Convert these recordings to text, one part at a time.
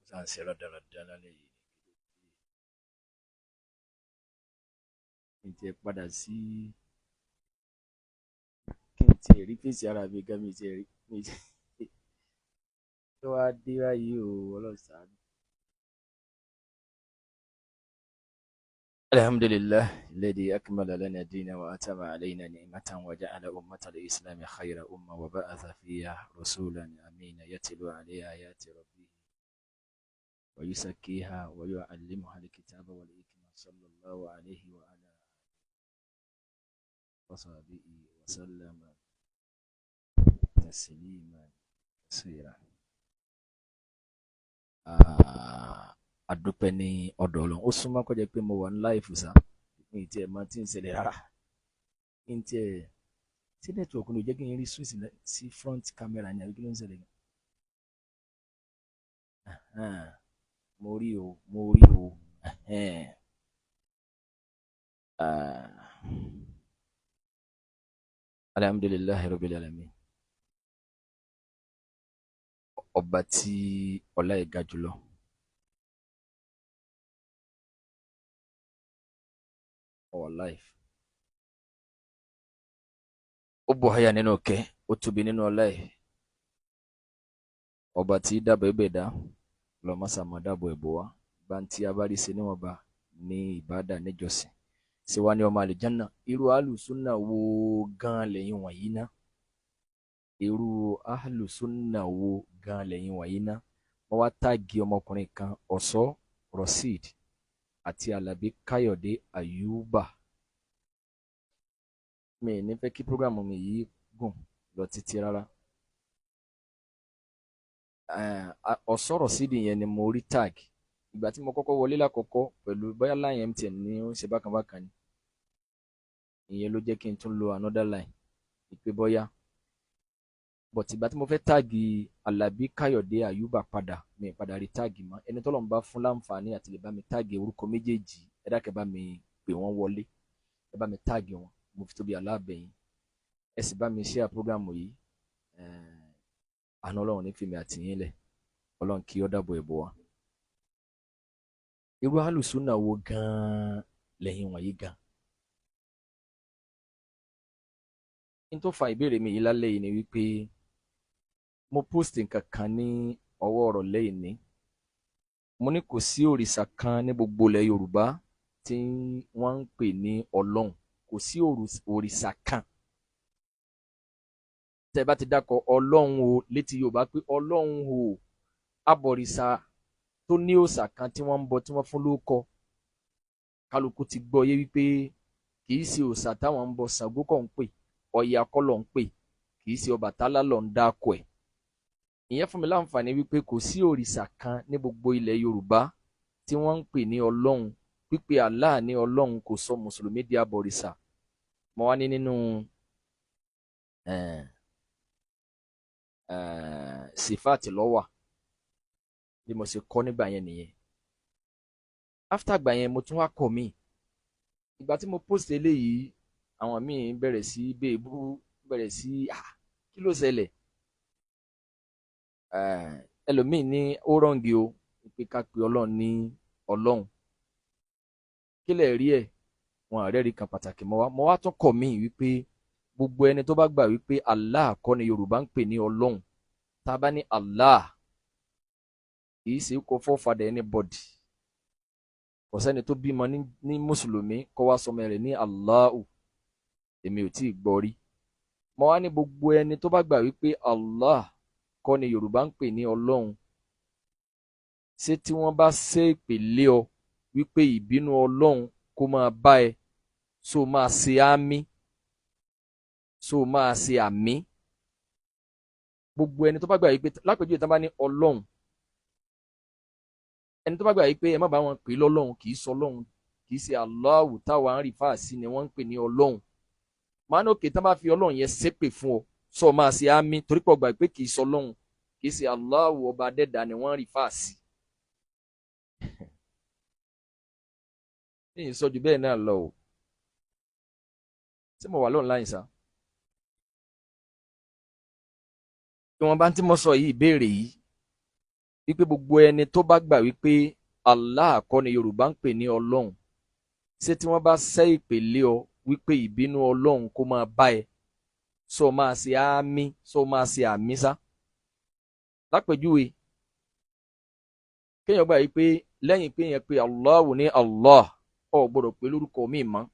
Sá ń ṣe rádaràda lálẹ́ yìí. Kí n tiẹ̀ padà sí, kí n tiẹ̀ rí fèsì ara mi gan, mi tiẹ̀ rí, mi tiẹ̀ tó wá dé báyìí o, Ọlọ́run ṣàánú. الحمد لله الذي أكمل لنا دينا وأتم علينا نعمة وجعل أمة الإسلام خير أمة وبعث فيها رسولا أمينا يتلو عليها آيات ربه ويزكيها ويعلمها الكتاب والحكمة صلى الله عليه وعلى وصحبه وسلم تسليما كثيرا. Adúpẹ́ ní ọ̀dọ̀ Ọlọ́run. Ó súnmọ́ kó jẹ́ pé mo wà ní live sá, mi ì tiẹ̀ mọ tí ń ṣẹlẹ̀ rárá. Kí n tiẹ̀ ṣé network ló jẹ́ kí n rí switch sí front camera ní, àbí kí ló ń ṣẹlẹ̀ gan? Mo rí o, mo rí o. Alhamdulillahi rabbil alamin, ọba tí ọlá ẹ̀ ga jùlọ, our life. Ó bọ̀ háyà nínú ọ̀kẹ́, ó tóbi nínú ọlá ẹ̀, ọba tí dábọ̀ ẹ̀bẹ̀ dá lọ́mọ́sàmọ́ dábọ̀ ẹ̀bọ̀ wá gbanti abárí ṣe níwọ̀nba ní ìbádà níjọsìn ṣe wá ní ọmọ àlìjánná. Irú alùsùnà wo gan lẹ́yìn wọ̀nyí ná? Irú alùsùnà wo gan lẹ́yìn wọ̀nyí ná? Wọ́n wá táàgì ọmọkùnrin kan, Ọ̀ṣọ́ Rasheed àti Alábí Káyọ̀dé Àyùbá. Mi ì ní fẹ́ kí prógrámù mi yìí gùn lọ títí rárá. Ọ̀ṣọ́ Rasheed yẹn ni mo rí tag ìgbà tí mo kọ́kọ́ wọlé lákọ̀ọ́kọ́ pẹ̀lú bóyá line MTN ní ó ń ṣe bákan bákan ni. Ìyẹn ló jẹ́ kí n tún lo another line ìpè bóyá, but ìgbà tí mo fẹ́ tag Alábí Káyọ̀dé Àyùbá padà, mi padà rí tag mọ́. Ẹni tọ́lọ́run bá fún láǹfààní àti lè bá mi tag orúkọ méjèèjì, ẹ dákẹ́, bá mi pè wọ́n wọlé, ẹ bá mi tag wọn. Mo fi tóbi aláàbẹ̀yìn, ẹ sì bá mi share program yìí. Àánú Ọlọ́run ní fèmí àti yín lẹ̀. Ọlọ́run kí ó dáàbò ẹ̀bọ̀ wa. Irú alùsùnà wo gan-an lẹ́yìn wọ̀nyí gan? N tó fa ìbéèrè mi yìí lálẹ́ yìí ni wípé mo post nǹkan kan ní ọwọ́ ọ̀rọ̀ lẹ́yìn ní mo ní kò sí òrìṣà kan ní gbogbo ilẹ̀ Yorùbá tí wọ́n ń pè ní Ọlọ́run. Kò sí òrìṣà kan tẹ́ bá ti dákọ̀ Ọlọ́run o létí Yorùbá pé Ọlọ́run o, abọ̀rìṣà tó ní òòṣà kan tí wọ́n ń bọ tí wọ́n fún lóko. Kálukú ti gbọ́ yé wípé kì í ṣe òòṣà táwọn ń bọ Ṣàngó kọ́ ń pè, Ọya kọ́ ló ń pè, kì í ṣe Ọbàtálá ló ń dáko ẹ̀. Ìyẹn fún mi láǹfààní wípé kò sí òrìṣà kan ní gbogbo ilẹ̀ Yorùbá tí wọ́n ń pè ní Ọlọ́run. Pípe Allah ní Ọlọ́run kò sọ mùsùlùmí di abọ̀rìṣà. Mo wá ní nínú sífàtì lọ́wà bí mo ṣe kọ́ nígbà yẹn nìyẹn. After gbà yẹn, mo tún wá kọ̀ míì. Ìgbà tí mo post eléyìí, àwọn míì bẹ̀rẹ̀ sí bèébú, bẹ̀rẹ̀ sí kí ló ṣẹlẹ̀? Ẹlòmíì ní ó wrong o pé ká pe Ọlọ́run ní Ọlọ́run. Kí lẹ̀ rí ẹ̀? Wọn àrẹ́ rí kan pàtàkì. Mo wá tún kọ̀ míì wípé gbogbo ẹni tó bá gbà wípé Allah kọ́ ni Yorùbá ń pè ní Ọlọ́run, tá a bá ní Allah, kì í ṣe kó forefather anybody. Kò sẹ́ni tó bímọ ní mùsùlùmí kó wá sọmọ rẹ̀ ní Allahu, èmi ò tí ì gbọ́ rí. Mo wá ní gbogbo ẹni tó bá gbà wípé Allah kọ́ ni Yorùbá ń pè ní Ọlọ́run, ṣé tí wọ́n bá ṣe èpè lé ọ wípé ìbínú Ọlọ́run kó máa bá ẹ, so máa ṣe àmì? So máa ṣe àmì? Gbogbo ẹni tó bá gbà wípé, lápèjúwe, tán bá ní Ọlọ́run, ẹni tó bá gbà wípé ẹ má bá wọn pè lọ́lọ́run, kì í sọ Ọlọ́run, kì í ṣe Allahu táwa ń refer sí ni wọ́n ń pè ní Ọlọ́run, máa ní òkè, tán bá fi Ọlọ́run yẹn ṣépè fún ọ, sọ máa ṣe àmì torí pọ̀ gbà pé kì í sọ Ọlọ́run, kì í ṣe Allahu ọba adẹ́dà ni wọ́n ń refer sí? Ní ìsọjú bẹ́ẹ̀ náà lọ o. Ṣé mo wà lóun láyìn sá? Ìwọ̀nba tí mo sọ yìí, ìbéèrè yìí. Wípé gbogbo ẹni tó bá gbà wípé Allah kọ́ ni Yorùbá ń pè ní Ọlọ́run, ṣé tí wọ́n bá ṣẹ́ ìpè lé ọ wípé ìbínú Ọlọ́run kó máa bá ẹ, sọ máa ṣe àmì, sọ máa ṣe àmì sá? Lápèjúwe, kéèyàn gbà wípé lẹ́yìn pé yẹn pé Allahu ní Allah, ọ gbọ́dọ̀ pé lórúkọ mi mọ́,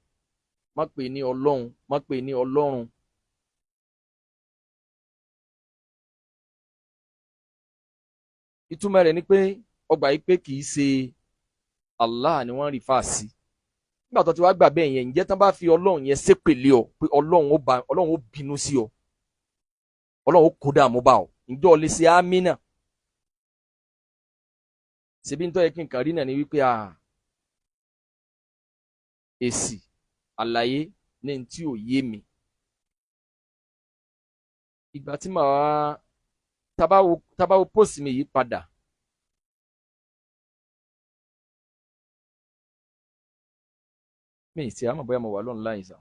má pè ní Ọlọ́run, má pè ní Ọlọ́run. Ìtumọ̀ rẹ̀ ni pé ọgbà yìí pé kì í ṣe Allah ni wọ́n rí fà sí. Nígbà tó ti wá gbà bẹ́ẹ̀ yẹn, ǹjẹ́ tán bá fi Ọlọ́run yẹn ṣépèlé ọ pé Ọlọ́run ó bínú sí ọ, Ọlọ́run ó kó dààmú bá ọ, ǹjẹ́ ọ lè ṣe àmín náà? Ṣebí ń tọ́ yẹ kí n kàn rí náà ni wípé èsì àlàyé ní tí ò yé mi. Ìgbà tí màá tabawo post mi yìí padà, mi ì àmọ̀ bóyá mo wà lọ́nà sá.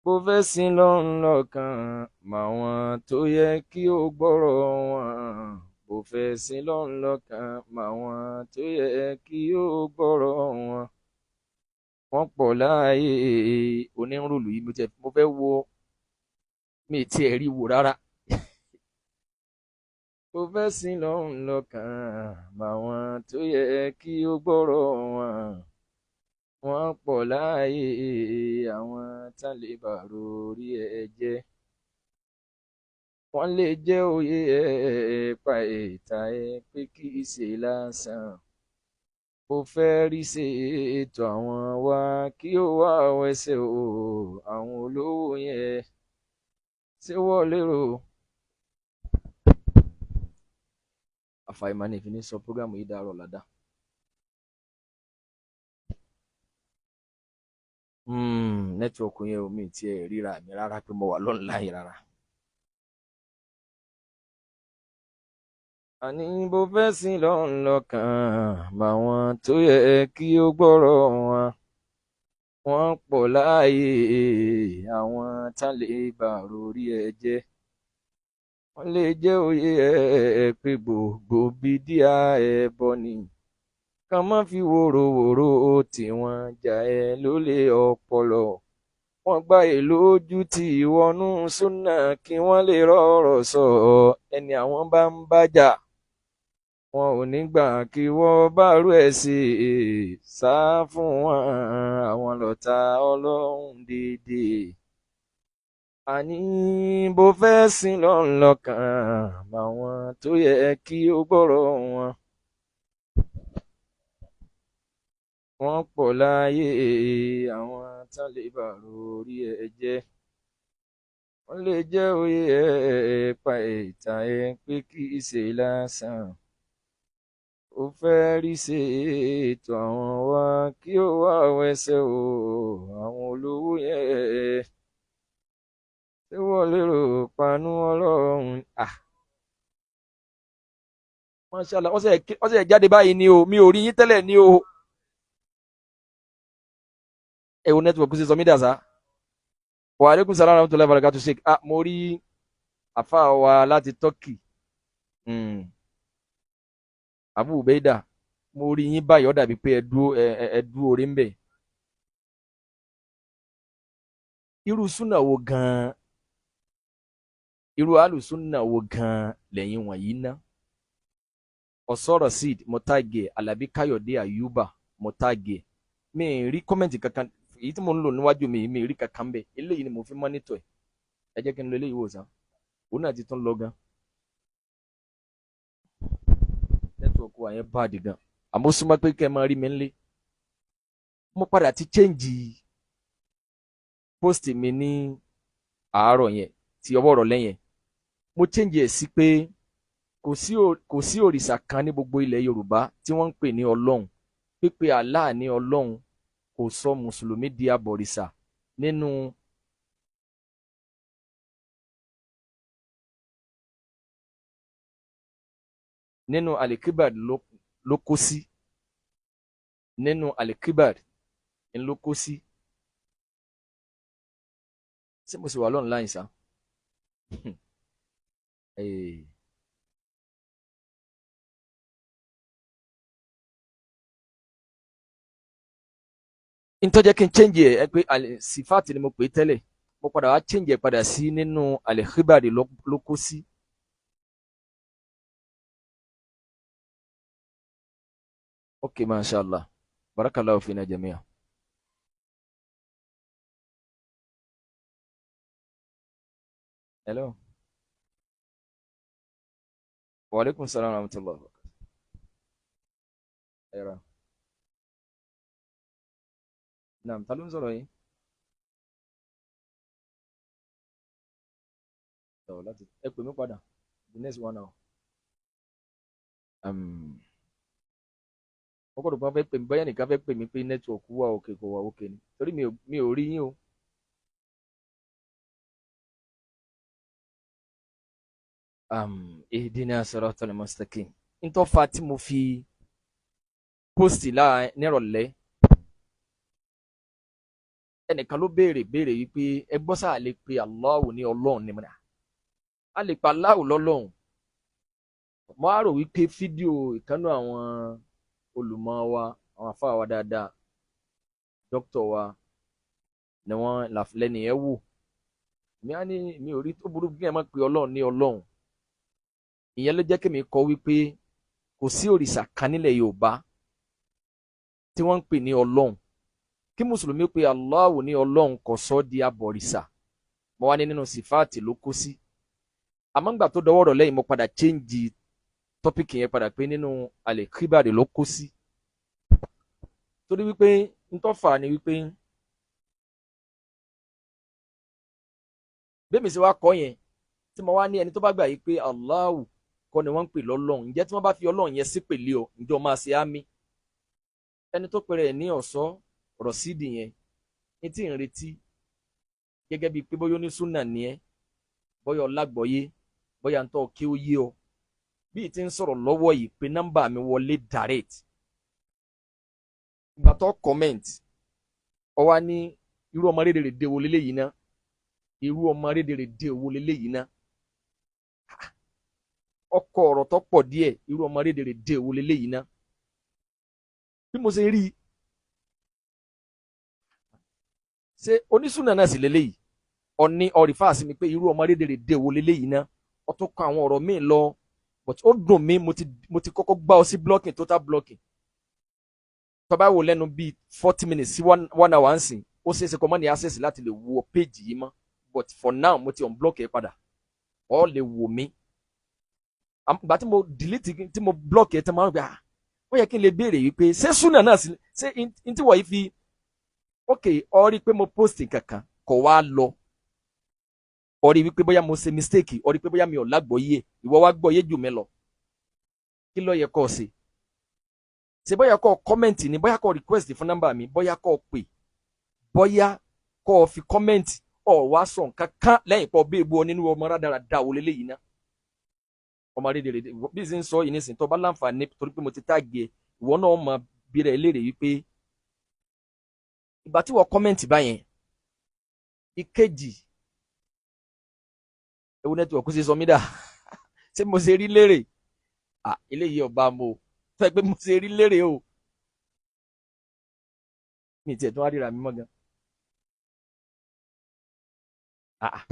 Bó fẹ́ sin lọ́run lọ́kàn màwọn tó yẹ kí ó gbọ́rọ̀ wọn. Bó fẹ́ sin lọ́run lọ́kàn màwọn tó yẹ kí ó gbọ́rọ̀ wọn. Wọ́n pọ̀ láàyè onírúurú yìí, mo fẹ́ wo, mi ì tiẹ̀ rí wò rárá. Bó fẹ́ sin lọ́run lọ́kàn màwọn tó yẹ kí ó gbọ́rọ̀ wọn. Wọ́n pọ̀ láàyè àwọn tán lè bàrò orí ẹ jẹ́. Wọ́n lè jẹ́ òye ẹ pa ìta ẹ pé kì í ṣe lásán. Bó fẹ́ rí ṣe ètò àwọn wa kí ó wá wẹsẹ̀ o, àwọn olówó yẹn ṣé wọ́n lérò. Àfàìmọ̀ ní ìfini sọ prógámù yìí dàárọ̀ ládàá. Nẹ́tíwọ̀kì yẹn ò mi tiẹ̀ ríra mi rárá pé mo wà lọ́nláìn rárá. Àní bó fẹ́ sin lọ́run lọ́kàn màwọn tó yẹ kí ó gbọ́rọ̀ wọn. Wọ́n pọ̀ láàyè àwọn tán lè bàrò orí ẹ jẹ́. Wọ́n lè jẹ́ òye ẹ pé gbogbo bídíà ẹbọ ni. Kàn má fi wòròwòro tí wọ́n jà ẹ́ lólè ọpọlọ. Wọ́n gbá èlójú tí ìwọ́nú súnà kí wọ́n lè rọ́rọ̀ sọ ẹni àwọn bá ń bájà. Wọn ò ní gbà kí wọ́n bá rú ẹ̀ sí i sá fún wọn, àwọn lọ́tà Ọlọ́run déédéé. Àní bó fẹ́ sin lọ́run lọ́kàn màwọn tó yẹ kí ó gbọ́rọ̀ wọn. Wọ́n pọ̀ láàyè àwọn tán lè bàrò orí ẹ jẹ́. Wọ́n lè jẹ́ òye ẹ pa ìta ẹ pé kì í ṣe lásán. Ó fẹ́ rí ṣe ètò àwọn wa kí ó wá wẹsẹ̀ o, àwọn olówó yẹn ṣé wọ́n lérò panú Ọlọ́run. Mashallah, wọ́n ṣe jáde báyìí ni o, mi ò rí yín tẹ́lẹ̀ ni o. Ẹ wo nẹ́tíwọ̀kì ṣe sọ mí dàsá. Wa alaikum salaam wa rahmatullahi wa barakatuh sheik. Mo rí àfa wa láti Turkey, Abu Ubaida, mo rí yín báyìí, ó dàbí pé ẹ dúró orí ń bẹ̀. Irú súnà wo gan-an, irú alùsúnà wo gan-an lẹ́yìn wọ̀nyí ná? Ọ̀sọ́rọ̀ seed mọ́tàgé, Alábí Káyọ̀dé Ayuba mọ́tàgé. Mi ì rí kọ́mẹ̀ntì kankan èyí tí mo ń lò níwájú mi, mi ì rí kankan bẹ́ẹ̀. Eléyìí ni mo fi mọ́nítọ̀ ẹ̀. Ẹ jẹ́ kí n lo eléyìí wò sán, òun náà ti tún lọ gan. Nẹ́tíwọ̀kì wa yẹn báàdì gan, àmọ́ súnmọ́ pé kẹ́ ẹ máa rí mi ńlé. Mo padà ti change post mi ní àárọ̀ yẹn ti ọwọ́ ọ̀rọ̀ lẹ́yìn. Mo change ẹ̀ sí pé kò sí òrìṣà kan ní gbogbo ilẹ̀ Yorùbá tí wọ́n ń pè ní Ọlọ́run. Pípe Allah ní Ọlọ́run kò sọ mùsùlùmí di abọ̀rìṣà nínú alikibad ló kó sí, nínú alikibad ló kó sí. Ṣé mo sì wà lọ́nà láyìn sá? Ntọ́jẹ́ kí n change ẹ̀ pé sífàtì ni mo pè é tẹ́lẹ̀, mo padà wá change ẹ̀ padà sí nínú àlẹ́kíbàrì ló kó sí. Ok, mashallah, barakallahu fina jami'a. Hello. Wa alaikum salam wa rahmatullahi wa barakatuh. Ẹ̀rọ. Naam, ta ló ń sọ̀rọ̀ yìí? Ọ̀ láti ẹ pè mí padà the next 1 hour. Wọ́n kọ́ ló bá fẹ́ pè mí, bóyá nìkan fẹ́ pè mí pé network wà òkè, kò wà òkè ni, torí mi ò rí yín o. Ihdina siratal mustaqim. Ntọ́fà tí mo fi post láà nírọ̀lẹ́, ẹnìkan ló béèrè béèrè yìí pé ẹ gbọ́, sáà lè pe Allahu ní Ọlọ́run ni mọ̀nà a lè pa Allahu lọ́lọ́run. Mo á rò wípé fídíò ìkànnì àwọn olùmọ̀ wa, àwọn àfáà wa dáadáa, dókítà wa ni wọ́n lẹ́nu ẹ̀ wò mi á ní mi ò rí tó burú bí ẹ má pe Ọlọ́run ní Ọlọ́run. Ìyẹn ló jẹ́ kí mi kọ wípé kò sí òrìṣà kan nílẹ̀ Yorùbá tí wọ́n ń pè ní Ọlọ́run. Kí mùsùlùmí pe Allahu ní Ọlọ́run kò sọ di abọ̀rìṣà. Mo wá ní nínú sífáàtì ló kó sí. Àmọ́ ńgbà tó dọwọ́ rọ̀ lẹ́yìn, mo padà change tọ́pìkì yẹn padà pé nínú àlèkíbàrè ló kó sí, torí wípé ntọ́fà ni wípé bẹ́ẹ̀ mi sì wá kọ́ yẹn tí mo wá ní ẹni tó bá gbà yìí pé Allahu kọ́ ni wọ́n ń pè lọ́lọ́run, ǹjẹ́ tí wọ́n bá fi Ọlọ́run yẹn sí pèlè ọ, ǹjẹ́ o máa ṣe ámì? Ẹni tó pèrè ní ọ̀ṣọ́ rọ̀ṣídì yẹn ní tí ń retí gẹ́gẹ́ bíi pé bóyá onísúnà ni ẹ́, bóyá ọlágbọ́yé, bóyá ń tọ́ kí ó yé ọ, bí ti ń sọ̀rọ̀ lọ́wọ́ yìí pé nọ́mbà mi wọlé direct. Ìgbà tó comment, ọ wá ní irú ọmọ rédèrèdè wo leléyìí ná, irú ọmọ rédèrèdè wo leléyìí ná. Ọkọ ọ̀rọ̀ tó pọ̀ díẹ̀, irú ọmọ rédèrèdè wo leléyìí ná. Bí mo ṣe rí i, ṣé onísùnà náà sì leléyìí? Ọ̀ní ọ̀rìfà sí mi pé irú ọmọ rédèrèdè wo leléyìí ná. Ó tún kọ àwọn ọ̀rọ̀ míì lọ, but ó dùn mí. Mo ti kọ́kọ́ gbá ọ sí blocking, total blocking. Tó bá wò lẹ́nu bíi 40 minutes sí one hour ń sìn, ó ṣeé ṣe kó má ní access láti lè wo page yìí mọ́, but for now mo ti unblock ẹ padà, ọ lè wò mí. Ìgbà tí mo delete, tí mo block ẹ, tí mo máa ń gbà, ó yẹ kí n lè béèrè wípé ṣé súnà náà sí, ṣé n tí wọ́n yìí fi ok, ọ rí i pé mo post kankan kò wá lọ, ọ rí i wípé bóyá mo ṣe mistake, ọ rí i pé bóyá mi ò lágbọ́yé, ìwọ wá gbọ́yé jù mí lọ, kí ló yẹ kó o ṣe? Ṣe bóyá kó o comment ni, bóyá kó o request fún nọ́mbà mi, bóyá kó o pè, bóyá kó o fi comment, ọ wá sọ nǹkan kan lẹ́yìn pọ̀ bí ebu ọ nínú ọmọ rádaràda wò lélẹ́yìí ná, ọmọ rédèrèdè. Bí ṣe ń sọ yìí nísìnyí, tó bá láǹfààní, torí pé mo ti tag ẹ, ìwọ náà mọ bí rẹ léèrè wípé ìgbà tí wọ́n comment báyẹn. Ìkejì, ewu network ṣe sọ mí dà, ṣé mo ṣe rí lérè? À eléyìí ọba mo fẹ́ pé mo ṣe rí lérè o, mi tiẹ̀ tún wá ríra mi mọ́ gan. Ah.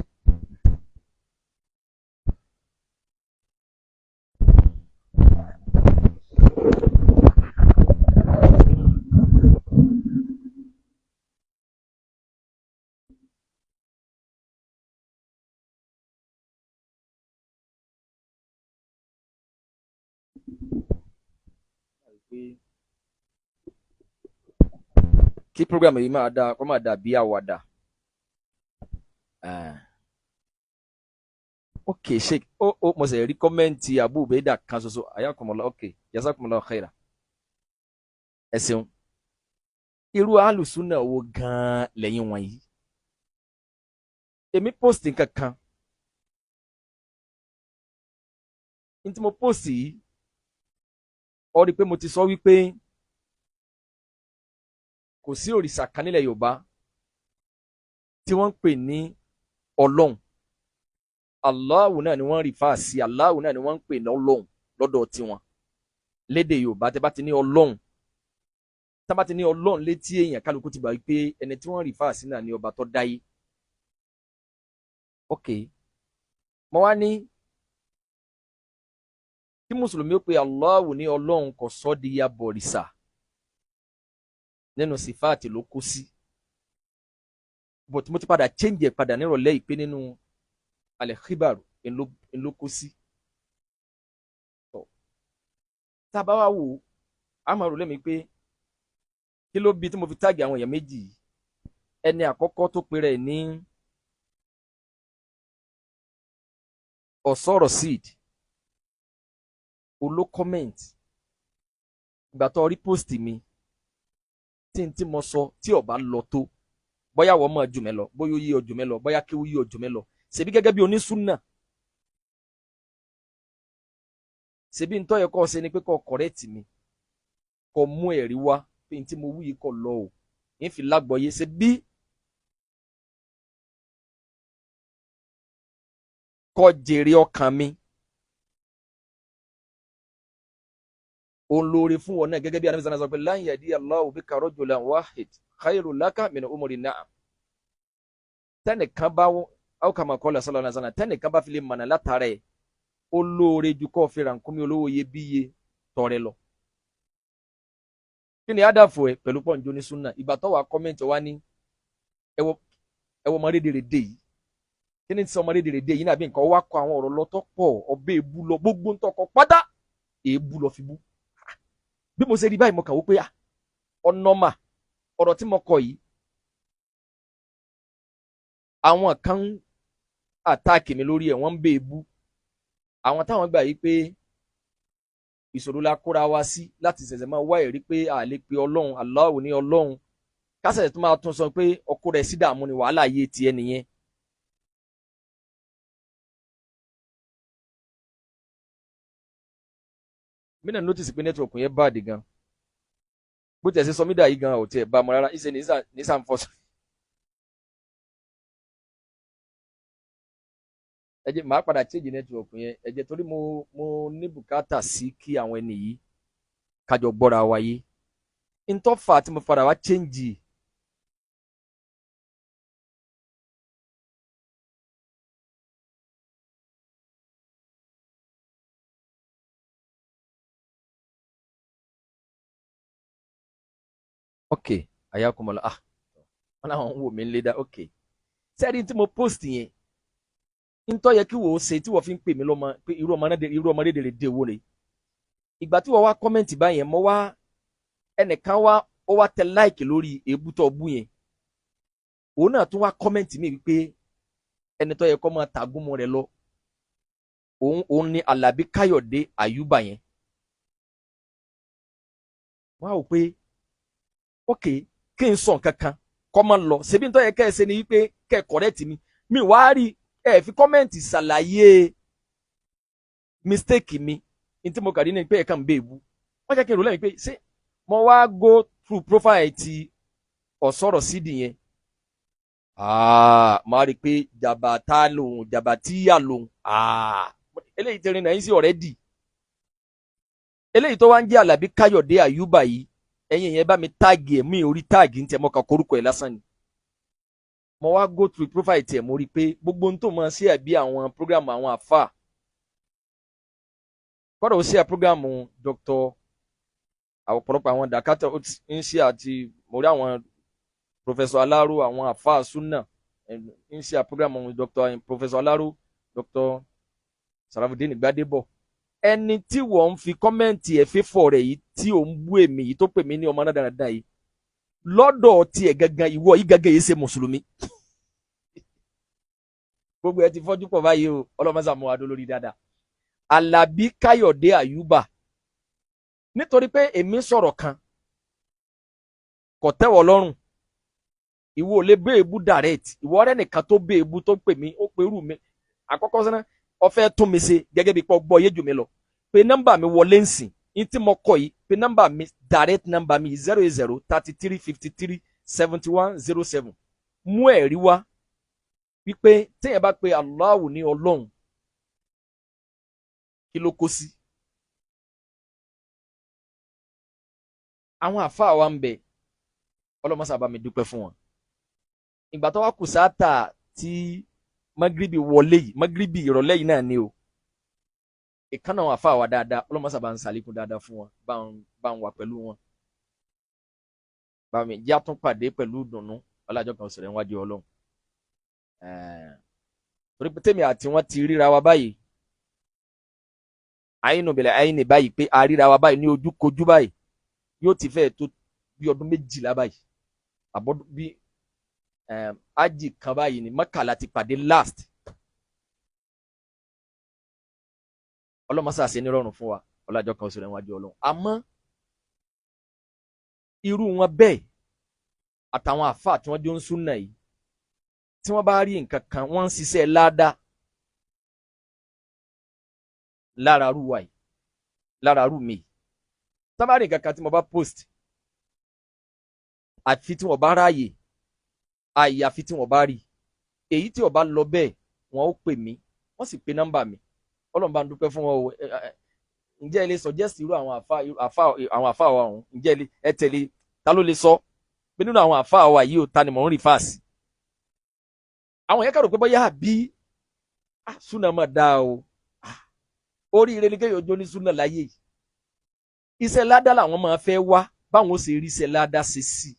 Kí program yìí máa dáa, kó máa dà bí àwàdà. Ok, sheik, ó mo sì rí comment Abu Ubaida kan ṣoṣo, ayakumullah. Ok, jazakumullahu khaira, ẹ ṣeun. Irú alùsùnà wo gan-an lẹ́yìn wọ̀nyí? Èmi post nǹkan kan ní tí mo post yìí, ó rí i pé mo ti sọ wípé kò sí òrìṣà kan nílẹ̀ Yorùbá tí wọ́n ń pè ní Ọlọ́run. Allahu náà ni wọ́n rí fáà sí, Allahu náà ni wọ́n ń pè ní Ọlọ́run lọ́dọ̀ tiwọn lédè Yorùbá. Tẹ́ bá ti ní Ọlọ́run Tá bá ti ní Ọlọ́run létí èèyàn, kálukú ti gbà wípé ẹni tí wọ́n rí fáàsì náà ní ọba tó dáyé. Ok, mo wá ní kí mùsùlùmí ó pe Allahu ní Ọlọ́run kò sọ di abọ̀rìṣà, nínú sífáàtì ló kó sí. But mo ti padà change ẹ̀ padà nírọ̀lẹ́ ìpè nínú al-khibar ló kó sí. Tá a bá wá wò ó, a máa rò lẹ́mìí pé kí ló bí tí mo fi táàgì àwọn èèyàn méjì yìí. Ẹni àkọ́kọ́ tó pe rẹ̀ ní ọ̀sọ́rọ̀ seed oló comment ìgbà tó rí post mi tí n tí mo sọ tí ó bá lọ tó, bóyá wọ́n mọ̀ jù mí lọ, bóyá ó yí ọ jù mí lọ, bóyá kí ó yí ọ jù mí lọ, ṣebí gẹ́gẹ́ bí onísúnà, ṣebí ntọ́ yẹ kọ́ ṣe ni pé kọ́ correct mi, kọ́ mú ẹ̀rí wá pé n tí mo wí yìí kọ́ lọ o, ń fi lágbọ́yé. Ṣebí kọ́ jèrè ọkàn mi, òun lóore fún wọn náà, gẹ́gẹ́ bí Ànábì sọ pé lan yahdiya Allahu bika rajulan wahid khayrun laka min umri na'am. Tẹnìkan bá aw kama qala sallallahu alaihi wasallam, tẹnìkan bá fi lè mọ̀nà látara ẹ̀, ó lóore ju kọ́ fi rànkúnmí olówó iyebíye tọrẹ lọ. Kí ni ádàfọ̀ ẹ pẹ̀lú pọ̀njọ́ ní súnà? Ìgbà tó wà kọ́mẹ́ǹtì wa ní ẹwọ́ ọmọ rédèrèdè yìí, kí ni ti ọmọ rédèrèdè yìí nàbí nǹkan wá kọ àwọn ọ̀rọ̀ lọ́tọ̀ pọ̀, ọbẹ̀ èébú lọ, gbogbo ń tọkọ pátá èébú lọ fi bú. Bí mo ṣe rí báyìí, mo kà wó pé ọ̀nà mà ọ̀rọ̀ tí mo kọ yìí, àwọn kan àtáàkì mi lórí ẹ̀, wọ́n ń bẹ èébú. Àwọn táwọn gbà yìí pé ìṣòro la kóra wa sí láti ṣẹ̀ṣẹ̀ máa wá ẹ̀rí pé a lè pe Ọlọ́run Allahu ní Ọlọ́run, kásẹ̀ tó máa tún sọ pé ọkọ rẹ̀ sí dààmú ni wàhálà yé tiẹ̀ nìyẹn. Mí náà notice pé network yẹn bad gan, bó tiẹ̀ ṣe sọ mí dà yìí gan ò tiẹ̀ bá a mọ̀ rárá, ìṣe ní sàǹfọ̀sọ. Ẹ jẹ́ màá padà change network yẹn, ẹ jẹ́ torí mo ní bùkátà sí kí àwọn ẹni yìí kájọ gbọ́ra wa yé. Ntọ́fà tí mo padà wá change ok ayakumọlá, wọn làwọn ń wò mí lé dá. Ok, sẹ́ẹ̀dì tí mo post yẹn, ntọ́ yẹ kí wò ó ṣe tí wọ́n fi ń pè mí lọ́mọ pé irú ọmọ rédèrèdè wo rè. Ìgbà tí wọ́n wá kọ́mẹ́ǹtì báyẹn, mo wá ẹnìkan wá ó wá tẹ láìkì lórí èébú tó bú yẹn, òun náà tún wá kọ́mẹ́ǹtì mi wípé ẹni tó yẹ kó máa tàgúnmu rẹ̀ lọ, òun ni Àlàbí Káyọ̀dé Àyùbá yẹn. Wọ́n á wò pé ok, kí n sọ nǹkan kan kọ́ máa lọ ṣebí ntọ́ yẹ kẹ́ ẹ ṣe ni wípé kẹ́ ẹ kọ̀rẹ́tì mi, mi wá rí ẹ fi kọ́mẹ́ǹtì ṣàlàyé mistake mi ní tí mo kàrí ní pé ẹ̀ka ń bẹ èbú. Wọ́n jẹ́ kí n rò lẹ́yìn pé ṣé mo wá go through profile ti ọ̀sọ́rọ̀ sídìí yẹn, máa rí i pé jàbàtà lòun, jàbàtíyà lòun, eléyìí ti rin náà yín sí already. Eléyìí tó wá ń jẹ́ Àlàbí Káyọ̀dé Àyùbá yìí, ẹ̀yin yẹn bá mi táàgì ẹ̀, mi ò rí táàgì ní tiẹ̀, mo kà korúkọ ẹ̀ lásán ni. Mo wá go through profile tiẹ̀, mo rí i pé gbogbo ohun tó máa ṣe àbí àwọn program àwọn àfà, kọ́dọ̀ ó ṣe à program Dr. àwọn ọ̀pọ̀lọpọ̀ àwọn dàkátà ń ṣe, àti mo rí àwọn Professor Alaro, àwọn àfà sunna ń ṣe à program Dr. Professor Alaro, Dr. Sarafudeen Gbadebo. Ẹni tí wọ́n ń fi kọ́mẹ́ǹtì ẹ̀ fífọ̀ rẹ̀ yìí tí ò ń bú èmi yìí tó pè mí ní ọmọ náà dáradára yìí, lọ́dọ̀ tiẹ̀ gangan ìwọ yìí gangan yìí ṣe mùsùlùmí. Gbogbo ẹ ti fọ́jú pọ̀ báyìí o, ọlọ́mọsà mú wa dó lórí dáadáa. Àlàbí Káyọ̀dé Àyùbá, nítorí pé èmi sọ̀rọ̀ kan kò tẹ́wọ̀ lọ́rùn, ìwọ ò lè bẹ́ èébú direct, ìwọ ọ̀rẹ́ nìkan tó bẹ́ èébú tó pè mí, ó pe irú mi àkọ́kọ́ sẹ́nà ọ̀fẹ́ tún mi ṣe gẹ́gẹ́ bí pọ̀ gbọ́ yé jù mí lọ, pé nọ́mbà mi wọlé ń sìn ní tí mo kọ yìí, pé nọ́mbà mi direct nọ́mbà mi 080 33 53 71 07. Mú ẹ̀rí wá wípé téèyàn bá pe Allahu ní Ọlọ́run, kí ló kó sí? Àwọn àfáà wa ń bẹ, ọlọ́mọṣà bá mi dúpẹ́ fún wọn. Ìgbà tó wá kù sáátà tí magribi wọlé yìí, magribi ìrọ̀lẹ́ yìí náà ni o, ìkànnà àwọn àfáà wa dáadáa, ọlọ́mọṣà bá ń sàlékún dáadáa fún wọn, bá ń wà pẹ̀lú wọn, bá mi jẹ́ àtúnpàdé pẹ̀lú ìdùnnú ọlájọ́ kan sọ̀rọ̀ níwájú Ọlọ́run. Torí pé tèmi àti wọn ti ríra wa báyìí, àyínú bẹ̀rẹ̀ àyínú báyìí pé a ríra wa báyìí ní ojú kojú báyìí, yóò ti fẹ́ tó bí ọdún 12 báyìí, àbọ̀dún bí ájì kan báyìí ní Mẹ́kà la ti pàdé last. Ọlọ́mọṣà ṣe ní rọrùn fún wa ọlájọ́ kan sọ̀rọ̀ níwájú Ọlọ́run. Àmọ́ irú wọn bẹ́ẹ̀ àtàwọn àfáà tí wọ́n jọ ń súnà yìí, tí wọ́n bá rí nǹkan kan, wọ́n ń ṣiṣẹ́ ládàá lára rú wa yìí, lára rú mi yìí. Tí wọ́n bá rí nǹkan kan tí mo bá post, àfi tí wọ́n bá ráàyè, àyàfi tí wọ́n bá rí èyí tí ó bá lọ bẹ́ẹ̀, wọ́n ó pè mí, wọ́n sì pe nọ́mbà mi. Ọlọ́run bá ń dúpẹ́ fún wọn o. Ǹjẹ́ ẹ lè suggest irú àwọn àfáà wa ọ̀hún? Ǹjẹ́ ẹ tẹ̀lé ta ló lè sọ pé nínú àwọn àfáà wa yìí ò ta ni mò ń rí fáàsì? Àwọn yẹn kàrò pé bóyá àbí súnà máa dáa o, oríire ni kéèyàn jó ní súnà láyé yìí. Iṣẹ́ ládá làwọn máa fẹ́ wá, báwọn ó ṣe rí iṣẹ́ ládá ṣe sí.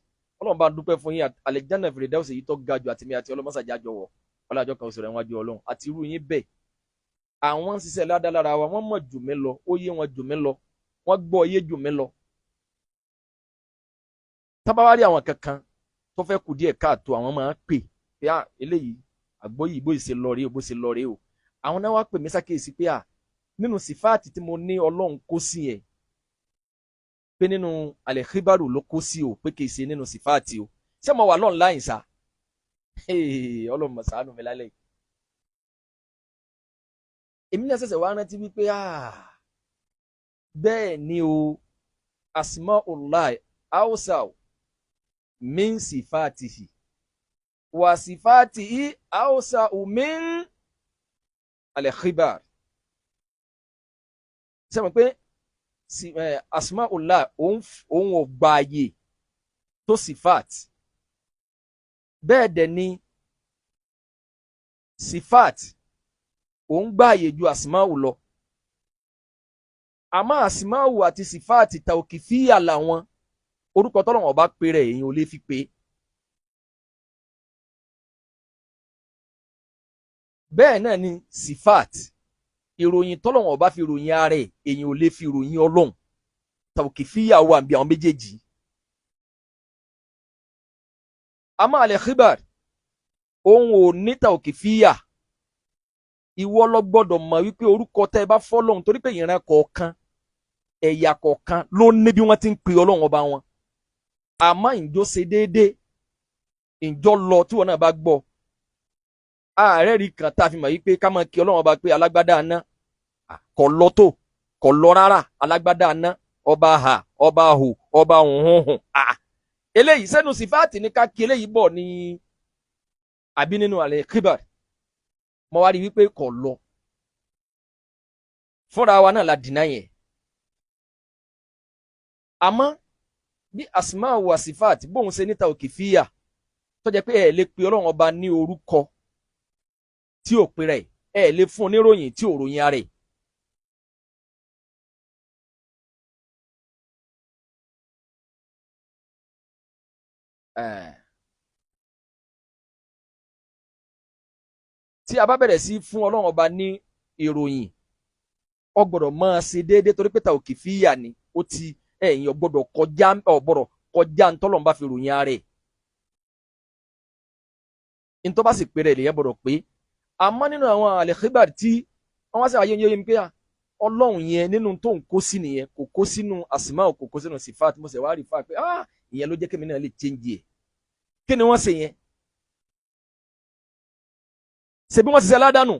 Ọlọ́run bá ń dúpẹ́ fún yín, àlẹ́jáná Fìrìdáùsì èyí tó ga jù àtìmí àti ọlọ́mọ́sàjà jọ̀wọ́ ọlọ́jọ́ kan oṣù rẹ̀ wájú Ọlọ́run àti irú yín bẹ́ẹ̀. Àwọn ń ṣiṣẹ́ ládá lára wa, wọ́n mọ̀ jù mí lọ, ó yé wọn jù mí lọ, wọ́n gbọ́ yé jù mí lọ. Tá bá wá rí àwọn kankan tó fẹ́ kù díẹ̀ káàtó, àwọn máa ń pè pé à eléyìí àgbóyè bó ṣe lọ rèé o, bó ṣe lọ rèé o. Àwọn náà wá pè mí sákèésí pé à nínú sífáàtì tí mo ní Ọlọ́run kó sí yẹn, pé nínú àlẹ́kíbárù ló kó sí o, pé kìí ṣe nínú sífáàtì o. Ṣé mo wà lọ́nláìn sá? Ọlọ́run mọ̀ ṣàánú mi lálẹ́ yìí. Èmi náà ṣẹ̀ṣẹ̀ wá rántí wípé bẹ́ẹ̀ ni o, asma'ullahi awsa'u min sifatihi wa sifatihi awsa'u min al-khibar. Ṣé mo pé asma'ullahi òun ò gbààyè tó sifat, bẹ́ẹ̀ dẹ̀ ni sifat òun gbààyè ju asma'u lọ. Àmọ́ asma'u àti sifat tawqifiyya làwọn orúkọ tọ́lọ́run ọba pè rẹ̀, èyàn ò lè fi pè é. Bẹ́ẹ̀ náà ni sifat, ìròyìn tọ́lọ́run ọba fi ròyìn ara ẹ̀, èyàn ò lè fi ròyìn Ọlọ́run. Tawqifiyya wà bí àwọn méjèèjì. Àmọ́ al-khibar òun ò ní tawqifiyya. Ìwọ ló gbọ́dọ̀ mọ̀ wípé orúkọ tẹ́ ẹ bá fọ́lọ́hun, torí pé ìran kọ̀ọ̀kan ẹ̀yà kọ̀ọ̀kan ló ní bí wọ́n ti ń pe Ọlọ́run ọba wọn. Àmọ́ ìjọ ṣe déédéé, ìjọ lọ tí wọn náà bá gbọ́. Ààrẹ rí kan tá a fi mọ̀ wípé ká máa kí Ọlọ́run ọba pé alágbádá aná kò lọ tó, kò lọ rárá, alágbádá aná, ọba ha, ọba hù, ọba hùhùn. Eléyìí sẹ́nu sífáàtì ní ká kí eléyìí bọ̀ ní àbí nínú àlẹ́ kíbar. Mo wá rí wípé kò lọ. Fúnra wa náà la dìnnà yẹn. Àmọ́ bí asma wa sifat bóun ṣe níta òkè fíyà tó jẹ́ pé ẹ lè pe Ọlọ́run ọba ní orúkọ tí ò pe rẹ̀, ẹ lè fún oníròyìn tí ò ròyìn ara ẹ̀. Tí a bá bẹ̀rẹ̀ sí fún Ọlọ́run ọba ní ìròyìn, ó gbọ́dọ̀ máa ṣe déédéé torí pé ta òkè fíyà ni ó ti ẹ̀yin ọ̀gbọ́dọ̀ kọjá, ọ̀gbọ́dọ̀ kọjá ntọ́lọ́run bá fi ròyìn ara ẹ̀. Ntọ́ bá sì pé rẹ̀ lèyẹn gbọ́dọ̀ pé. Àmọ́ nínú àwọn àlẹ́kíbàr tí wọ́n wá sí àyè yẹn pé Ọlọ́run yẹn nínú tó ń kó sí nìyẹn, kò kó sínú àsìmá, kò kó sínú sífàt. Mo sì wá rí fáà pé ìyẹn ló jẹ́ kémi náà lè change ẹ̀. Kí ni wọ́n ṣe yẹn? Ṣe bí wọ́n ṣiṣẹ́ ládàánù,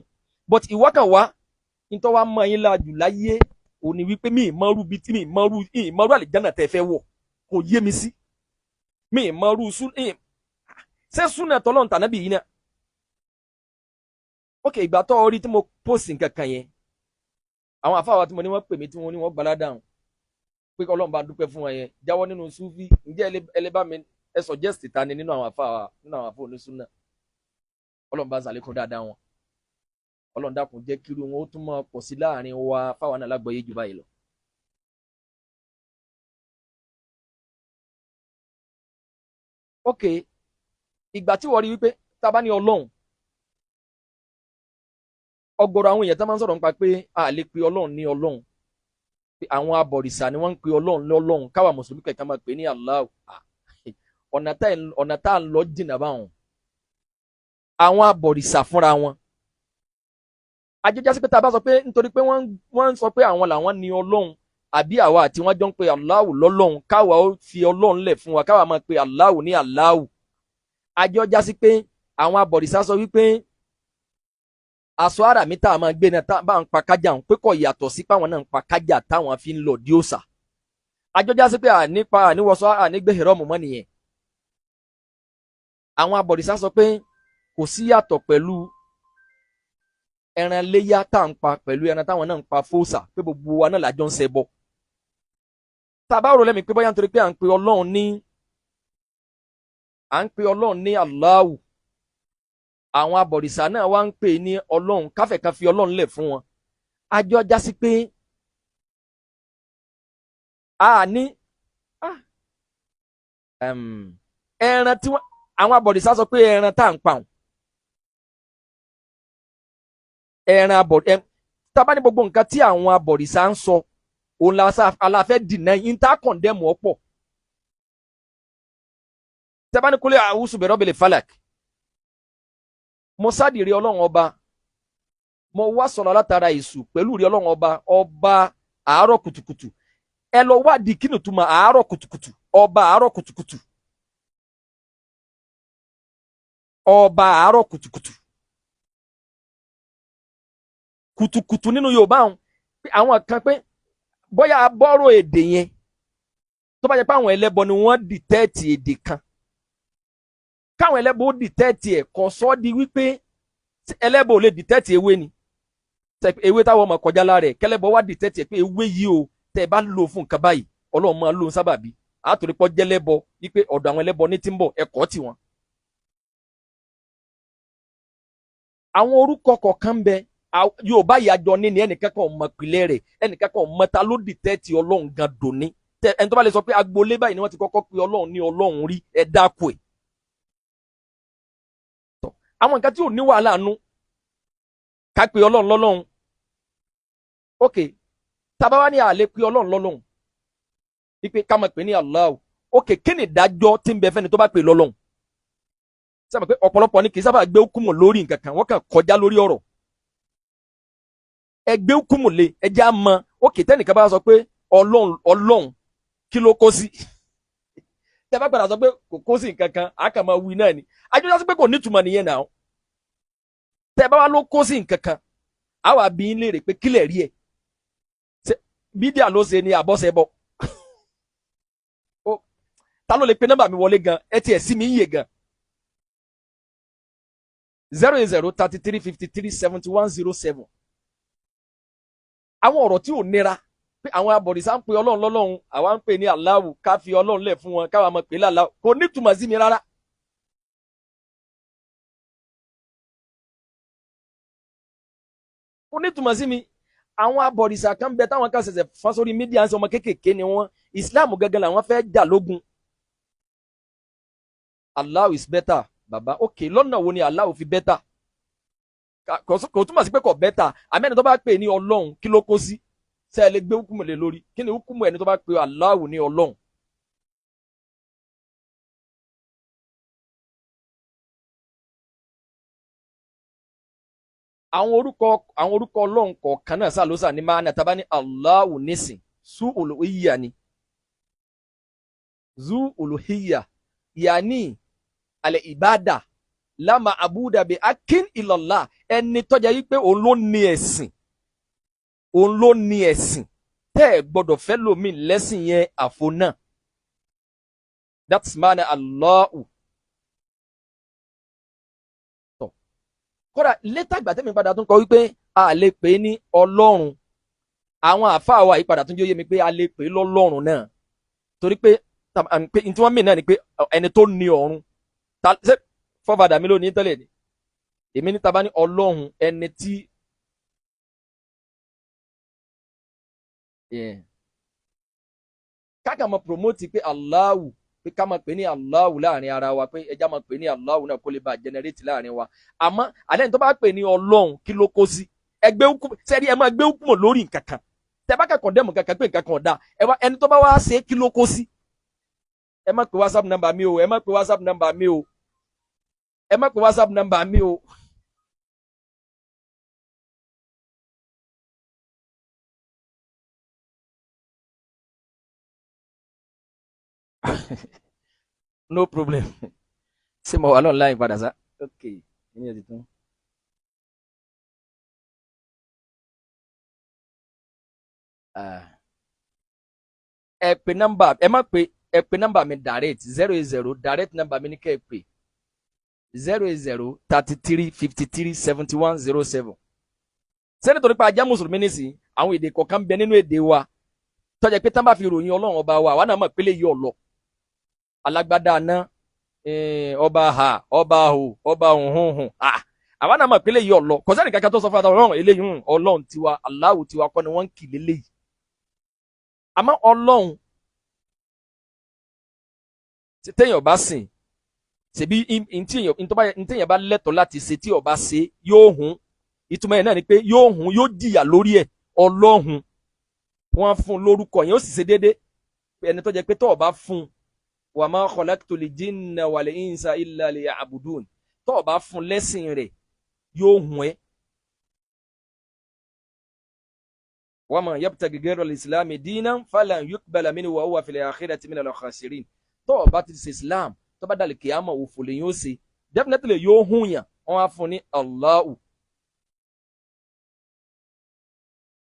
but ìwákàwá ntọ́ wa mọ yín láàjù láyé òní wípé mi ìmọ̀rú bíi tí mi ìmọ̀rú ìmọ̀rú àlìjáná tẹ́ fẹ́ wọ̀ kò yé mi sí. Mi ìmọ̀rú sún ṣé súnà tọ́lọ́run tànábì yìí náà. Ok, ìgbà tó orí tí mo post nǹkan kan yẹn, àwọn àfáwà tí mo ní wọ́n pè mí tí wọ́n ní wọ́n gbalá dáhùn, Pé Ọlọ́run bá dúpẹ́ fún wọn yẹn, jáwọ́ nínú súfì. Ǹjẹ́ ẹ lè bá mi ẹ suggest ta ni nínú àwọn àfa, nínú àwọn àfa onísúnà? Ọlọ́run bá ń sàlékún dáadáa wọn. Ọlọ́run dákun jẹ́ kí irú wọn ó tún máa pọ̀ sí láàrin wa fáwọn náà lágbọ̀ọ́yé jù báyìí lọ. Ok, ìgbà tí wọ́n rí wípé tá a bá ní Ọlọ́run, ọ̀gọ̀rọ̀ àwọn èèyàn tá máa ń sọ̀rọ̀ nípa pé a lè pe Ọlọ́run ní Ọlọ́run, pé àwọn abọ̀rìṣà ni wọ́n ń pe Ọlọ́run lọ́lọ́run, káwa mùsùlùmí kẹ̀kẹ́ máa pè ní Allah. Ọ̀nà tá à ń lọ jìnnà báwọn àwọn abọ̀rìṣà fúnra wọn. Ajọjá sí pé tá a bá sọ pé nítorí pé wọ́n ń sọ pé àwọn làwọn ní Ọlọ́run, àbí àwa àti wọ́n jọ ń pe Allahu lọ́lọ́run, káwa ó fi Ọlọ́run lẹ̀ fún wa, káwa máa pe Allahu ní Allahu. Ajọjá sí pé àwọn abọ̀rìṣà sọ wípé aṣọ ara mi tá a máa gbé náà tá a bá ń pa kájà ń pé kò yàtọ̀ sí páwọn náà ń pa kájà táwọn fi ń lọ dí òòṣà. Ajọjá sí pé ànípa àníwọ̀sọ ànígbé hẹ̀rọ̀mù mọ́ nìyẹn. Àwọn abọ̀rìṣà sọ pé kò sí yàtọ̀ pẹ̀lú ẹran léyà tá à ń pa pẹ̀lú ẹran táwọn náà ń pa fóòṣà, pé gbogbo wa náà lájọ ń ṣẹbọ. Tá a bá rò lẹ́mìí pé bóyá nítorí pé à ń pe Ọlọ́run ní, à ń pe Ọlọ́run ní Allahu, àwọn abọ̀rìṣà náà wá ń pè ní Ọlọ́run, káfẹ́ kan fi Ọlọ́run lẹ̀ fún wọn. Àjọ já sí pé a ní ẹran tí wọ́n, àwọn abọ̀rìṣà sọ pé ẹran tá à ń pa òun, ẹran abọ̀ ẹ tábà ní gbogbo nǹkan tí àwọn abọ̀rìṣà ń sọ òun la aláfẹ́ dìnnà yín tá kọ̀ndẹ́mù ọ̀pọ̀. Tábà ní kúlẹ̀ àwùsù bẹ̀rẹ̀ ọ̀bẹ̀lẹ̀ falak, mo sádìrí Ọlọ́run ọba, mo wá sọ̀rọ̀ látara èṣù pẹ̀lú rí Ọlọ́run ọba, ọba àárọ̀ kùtùkùtù. Ẹ lọ wádìí kí ni ìtumọ̀ àárọ̀ kùtùkùtù, ọba àárọ̀ kùtùkùtù, ọba àárọ̀ kùtùkùtù. Kùtùkùtù nínú Yorùbá àwọn àwọn kan pé bóyá abọ́rò èdè yẹn, tó bá jẹ́ pé àwọn ẹlẹ́bọ ni wọ́n dìtẹ́ẹ̀tì èdè kan, káwọn ẹlẹ́bọ ó dìtẹ́ẹ̀tì ẹ̀ kọ́ sọ́ di wípé ẹlẹ́bọ ò lè dìtẹ́ẹ̀tì ewé ni, ewé táwọn ọmọ kọjá lára ẹ̀, kẹlẹ́bọ wá dìtẹ́ẹ̀tì ẹ̀ pé ewé yìí o, tẹ́ ẹ bá lò fún nǹkan báyìí Ọlọ́run máa lò ń sábàbí, àtòrí pọ́ jẹ́lẹ́bọ wípé ọ̀dọ̀ àwọn ẹlẹ́bọ ní tí ń bọ̀, ẹ̀kọ́ tiwọn. Àwọn orúkọ kọ̀ọ̀kan ń bẹ Yorùbá yìí àjọ ní ni, ẹnìkan kan mọ̀ pìlẹ̀ rẹ̀, ẹnìkan kan mọ̀ ta ló dìtẹ́ẹ̀tì Ọlọ́run gan dòní. Ẹni tó bá lè sọ pé agboolé báyìí ni wọ́n ti kọ́kọ́ pe Ọlọ́run ní Ọlọ́run rí, ẹ dákú ẹ̀. Àwọn nǹkan tí ò ní wàhálà nú ká pe Ọlọ́run lọ́lọ́run. Ok, tábà wá ní àlè pe Ọlọ́run lọ́lọ́run wípé ká máa pè ní Allah. Ok, kí ni ìdájọ́ tí ń bẹ fẹ́ni tó bá pè lọ́lọ́run? Sábà pé ọ̀pọ̀lọpọ̀ ni kì í sábà gbé hukumu lórí nǹkan kan, wọ́n kàn kọjá lórí ọ̀rọ̀. Ẹ gbé hukumu lé, ẹ jẹ́ àmọ́. Ok, tẹ́nìkan bá sọ pé Ọlọ́run Ọlọ́run kí ló kó sí? Tẹ́ bá padà sọ pé kò kó sí nǹkan kan, a kàn máa wí náà ni. Àjọyọ̀ sí pé kò nítumọ̀ nìyẹn náà. Tẹ́ bá wá ló kó sí nǹkan kan, a wà bí ń léèrè pé kílẹ̀ rí ẹ̀. Bídíà ló ṣe ni àbọ̀ṣẹ bọ̀. Ta ló lè pe nọ́mbà mi wọlé gan? Ẹ tiẹ̀ sí mi ń yè gan. 080 33 53 71 07. Àwọn ọ̀rọ̀ tí ò nira pé àwọn abọ̀rìṣà ń pe Ọlọ́run lọ́lọ́run, àwa ń pè ní Allahu, ká fi Ọlọ́run lẹ̀ fún wọn, káwa máa pè é lálàá, kò nítumọ̀ sí mi rárá. Kò nítumọ̀ sí mi. Àwọn abọ̀rìṣà kan bẹ táwọn kan ṣẹ̀ṣẹ̀ fọ́n sórí mídíà ń sọ ọmọ kéékèèké ni wọ́n, Islam gẹ́gẹ́ làwọn fẹ́ jà lógun. Allah is better, bàbá. Ok, lọ́nà wo ni Allah fi better? Kò túmọ̀ sí pé kò better. Àmẹ́ni tó bá pè ní Ọlọ́run kí ló kó sí? Ṣé ẹ lè gbé hukumu lé lórí? Kí ni hukumu ẹni tó bá pe Allahu ní Ọlọ́run? Àwọn orúkọ Ọlọ́run kọ̀ọ̀kan náà sàlósà ní máa ní àtàbá ní Allahu nísìn, sú olùhíyà ni. Zu olùhíyà yàní alẹ́ ìbádà lámà abúdà bí akin ìlọ̀lá, ẹni tọ́jà yí pé òun ló ní ẹ̀sìn, òun ló ní ẹ̀sìn tẹ́ ẹ̀ gbọ́dọ̀ fẹ́ lómi lẹ́sìn yẹn àfo náà. That's mana Allahu. Kódà létà gbàtẹ́mi padà tún kọ wípé a lè pè é ní Ọlọ́run, Àwọn àfáà wa ìpadà tún jẹ́ ó yé mi pé a lè pè é lọ́lọ́run náà, torí pé tí wọ́n mì náà ni pé ẹni tó ní ọ̀run. Ṣé fọ́fadà mi ló ní tẹ́lẹ̀ ni? Èmi ní taba ní ọlọ́run ẹni tí káka máa promote pé Allahu, pé ká máa pè ní Allahu láàrin ara wa, pé ẹja máa pè ní Allahu náà kó lè bá generate láàrin wa. Àmọ́ àlẹ́ ní tó bá pè ní ọlọ́run kí ló kó sí? Ẹgbẹ́ òkú sẹ́ni ẹ máa gbé òkú mọ̀ lórí nǹkan kan. Tẹ bá kẹ́kọ̀ọ́ dẹ́mu kankan pé nǹkan kan ọ̀dà ẹ wá ẹni tó bá wá ṣe kí ló kó sí? Ẹ má pe WhatsApp number mi o, ẹ má pe WhatsApp number mi o, ẹ má pe WhatsApp number mi o. No problem. Ṣé mo wà online padà sá? Ok, ní ẹ̀ ti tán. Ẹ pe nọ́mbà, ẹ má pe, ẹ pe nọ́mbà mi direct 080, direct nọ́mbà mi ní kẹ́ ẹ pè 080 33 53 71 07. Ṣé nítorí pé ajá mùsùlùmí nísìnyí, àwọn èdè kọ̀ọ̀kan bẹ nínú èdè wa tó jẹ́ pé tán bá fi ròyìn Ọlọ́run ọba wa, àwa náà mọ̀ pé lè yí ọ̀lọ́ alágbádá aná, ọba ha, ọba hò, ọba hùhùn, àwa náà mọ̀ pé lè yí ọ̀lọ́. Kò sẹ́ni kankan tó sọ fún Ọlọ́run eléyìí, Ọlọ́run tiwa, Allahu tiwa kọ́ ni wọ́n ń kì léléyìí. Àmọ́ Ọlọ́run téèyàn bá sìn, ṣèbí ntẹ̀yàn bá lẹ́tọ̀ọ́ láti ṣe tí ó bá ṣe yóò hun. Ìtumọ̀ yẹn náà ni pé yóò hun, yóò jìyà lórí ẹ̀. Ọlọ́hun wọ́n fún un lórúkọ yẹn, ó sì ṣe déédé. Ẹni tó jẹ́ pé tó o bá fún un, wa ma khalaqtul jinna wal insa illa liya'budun, tó o bá fún un lẹ́sìn rẹ̀ yóò hun ẹ́. Wa man yabtaghi ghayra al-islami dinan falan yuqbala minhu wa huwa fil akhirati minal khasirin. Tó o bá ti ṣe Islam, tó bá dàlẹ̀ kìámọ̀ òfò lè yóò ṣe, definitely yóò hun yàn. Wọ́n á fún ní Allahu.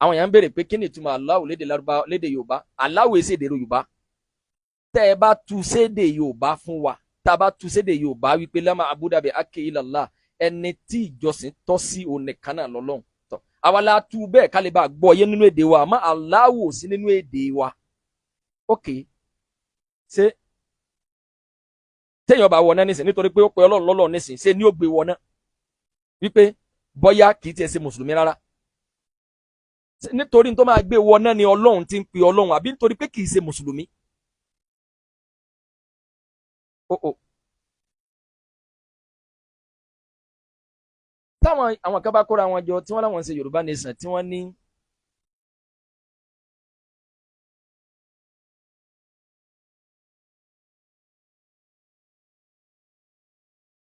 Àwọn èèyàn ń béèrè pé kí ni ìtumọ̀ Allahu lédè Lárúbá, lédè Yorùbá? Allahu èsì èdè Yorùbá. Tẹ́ ẹ bá tu sédè Yorùbá fún wa, tá a bá tu sédè Yorùbá wípé lama abudabi ake ilallah, ẹni tí ìjọsìn tọ́ sí onìkan náà lọ́lọ́run. Tọ́ àwa la tu bẹ́ẹ̀ ká lè bá gbọ́ yé nínú èdè wa, àmọ́ Allahu ò sí nínú èdè wa. Ok, ṣé téèyàn bá wọ náà nísìn nítorí pé ó pe Ọlọ́run lọ́lọ́run nísìn, ṣé ni ó gbé wọ náà wípé bọ́yá kì í tiẹ̀ ṣe mùsùlùmí rárá? Nítorí tó máa gbé wọ náà ni Ọlọ́run ti ń pe Ọlọ́run, àbí nítorí pé kì í ṣe mùsùlùmí? Táwọn àwọn kan bá kóra wọn jọ tí wọ́n láwọn ń ṣe Yorùbá Nation, tí wọ́n ní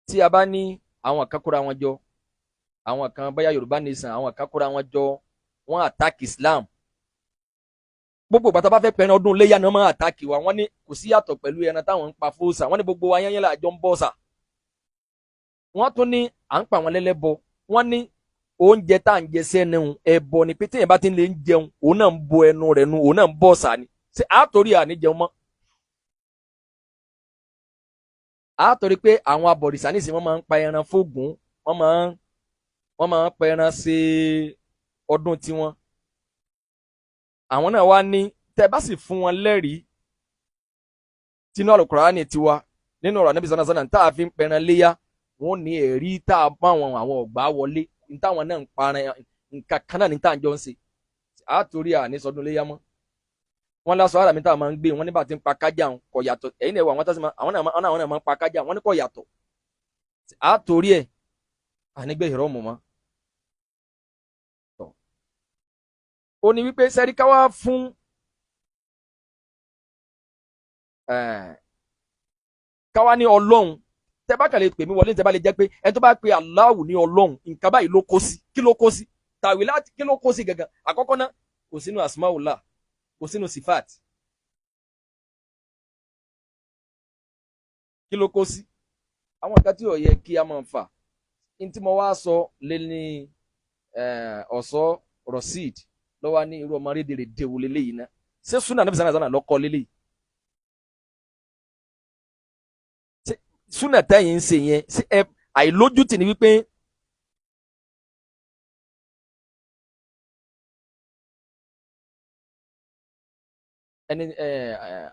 tí a bá ní àwọn kan kóra wọn jọ, àwọn kan bóyá Yorùbá Nation, àwọn kan kóra wọn jọ, wọ́n attack Islam. Gbogbo bàtà bá fẹ́ pẹ̀rẹ̀ ọdún léyà ni wọ́n máa attack wa. Wọ́n ní kò sí yàtọ̀ pẹ̀lú ẹran táwọn ń pa fóòsà. Wọ́n ní gbogbo wa yányán là jọ ń bọ̀ sà. Wọ́n tún ní à ń pa àwọn lẹ́lẹ́bọ. Wọ́n ní oúnjẹ tá à ń jẹ sẹ́nu ẹbọ ni, pé téèyàn bá ti lè ń jẹun òun náà ń bo ẹnu rẹ̀ nu, òun náà ń bọ̀ sà ni. Ṣé àtòrí àní jẹun mọ́? Àtòrí pé àwọn abọ̀rìṣà nísìnyí wọ́n máa ń pa ẹran fógún, wọ́n máa ń pa ẹran ṣe ọdún tiwọn. Àwọn náà wá ní tẹ́ bá sì fún wọn lẹ́rìí tínú Àlùkùránì tiwa nínú ọ̀rọ̀ Ànábì sọ́nà sọ́nà tá a fi ń pẹran léyà, wọ́n ní ẹ̀rí tá a bá àwọn ọ̀gbá wọlé ní táwọn náà ń parẹ́ nǹkan kan náà ní tá à ń jọ ń ṣe. Àtòrí àní sọdún léyà mọ́. Wọ́n lásọ ara mi tá a máa ń gbé wọn nígbà tí ń pa kájà ń kọ̀ yàtọ̀. Ẹ̀yin náà wọ àwọn tásí àwọn náà máa ń pa kájà wọn ní kọ̀ yàtọ̀. Àtòrí ẹ̀ ànígbé ìrọ́mù mọ́. Ó ní wípé sẹ́rí ká wá fún ká wá ní Ọlọ́run. Tẹ́ bá kàn lè pè mí wọlé, tẹ́ bá lè jẹ́ pé ẹni tó bá pe Allahu ní Ọlọ́run, nǹkan báyìí ló kó sí. Kí ló kó sí? Tàwí láti kí ló kó sí gangan? Àkọ́kọ́ náà, kò sínú asmaullah, kò sínú sifat. Kí ló kó sí? Àwọn nǹkan tí ò yẹ kí a máa fà. Ní tí mo wá sọ lé ní ọ̀sọ́ Rosid lọ́wọ́ ní irú ọmọ rédèrè dèwò lélẹ́yìí náà. Ṣé súnà níbi sànà sànà lọ́kọ́ lélẹ́yìí? Súnà tẹ́yìn ń ṣe yẹn, ṣé ẹ àìlójútì ni wípé Ẹni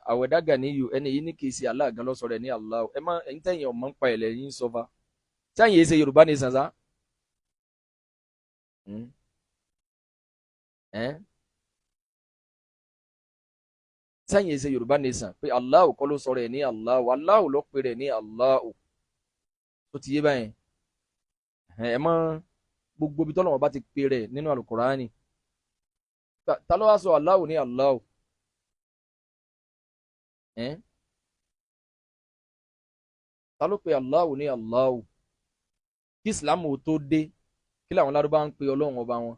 àwẹ̀dá Ganiyu ẹni yìí ní kì í ṣe Allah gan ló sọ rẹ̀ ní Allah. Ẹ má ẹ̀yin tẹ̀yìn ọ̀mọ́ ń pa ẹ̀lẹ́ yín sọ́fà sẹ́yìn yìí ṣe Yorùbá ní sànsá. Sẹ́yìn yìí ṣe Yorùbá ní sàn pé Allah kọ́ ló sọ rẹ̀ ní Allah, Allah ló pe rẹ̀ ní Allah. Tó ti yé báyẹn. Ẹ má gbogbo ibi tọ́lọ́wọ́n bá ti pe rẹ̀ nínú Al-Qur'ani. Ta ló wá sọ Allah ní Allah? Ta ló pe Allahu ní Allahu? Kí Ìsìlámù tó dé, kí làwọn Lárúbá ń pe Ọlọ́run ọba wọn?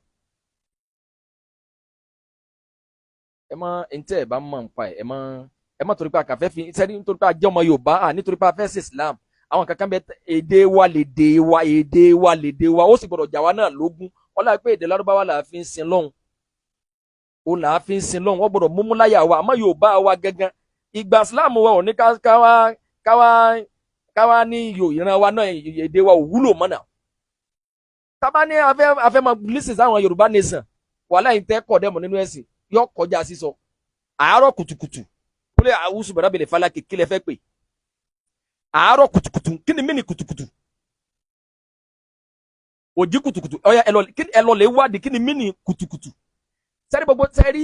Ẹ má ntẹ́ ẹ bá mọ̀ nípa ẹ̀, ẹ má torí pé àkàfẹ́ fi sẹ́ni nítorí pé a jẹ́ ọmọ Yorùbá, à nítorí pé a fẹ́ ṣe Islam. Àwọn kankan bẹ, èdè wa lè dè wa, èdè wa lè dè wa, ó sì gbọdọ̀ jà wá náà lógún. Ọlá pé èdè Lárúbáwá là á fi ń sin lọ́hùn, ó là á fi ń sin lọ́hùn, wọ́n gbọdọ̀ múmú láyà wa. Àmọ́ Yorùbá wa gangan, ìgbà Islam wa ò ní ká wá ní ìran wa náà, èdè wa ò wúlò mọ́nà. Tábà ní afẹ́ máa lísìn sáwọn Yorùbá nation, wàhálà yìí tẹ́ kọ̀ dẹ́mọ̀ nínú ẹ̀sìn yọ kọjá sísọ. Àárọ̀ kùtùkùtù kúlẹ̀ àwùsù bàdà bẹ̀lẹ̀ falaki, kílẹ̀ fẹ́ pè àárọ̀ kùtùkùtù? Kí ni mí ni kùtùkùtù? Òjì kùtùkùtù. Ọ̀ya ẹ lọ lè wádìí kí ni mí ni kùtùkùtù. Sẹ́rí gbogbo sẹ́rí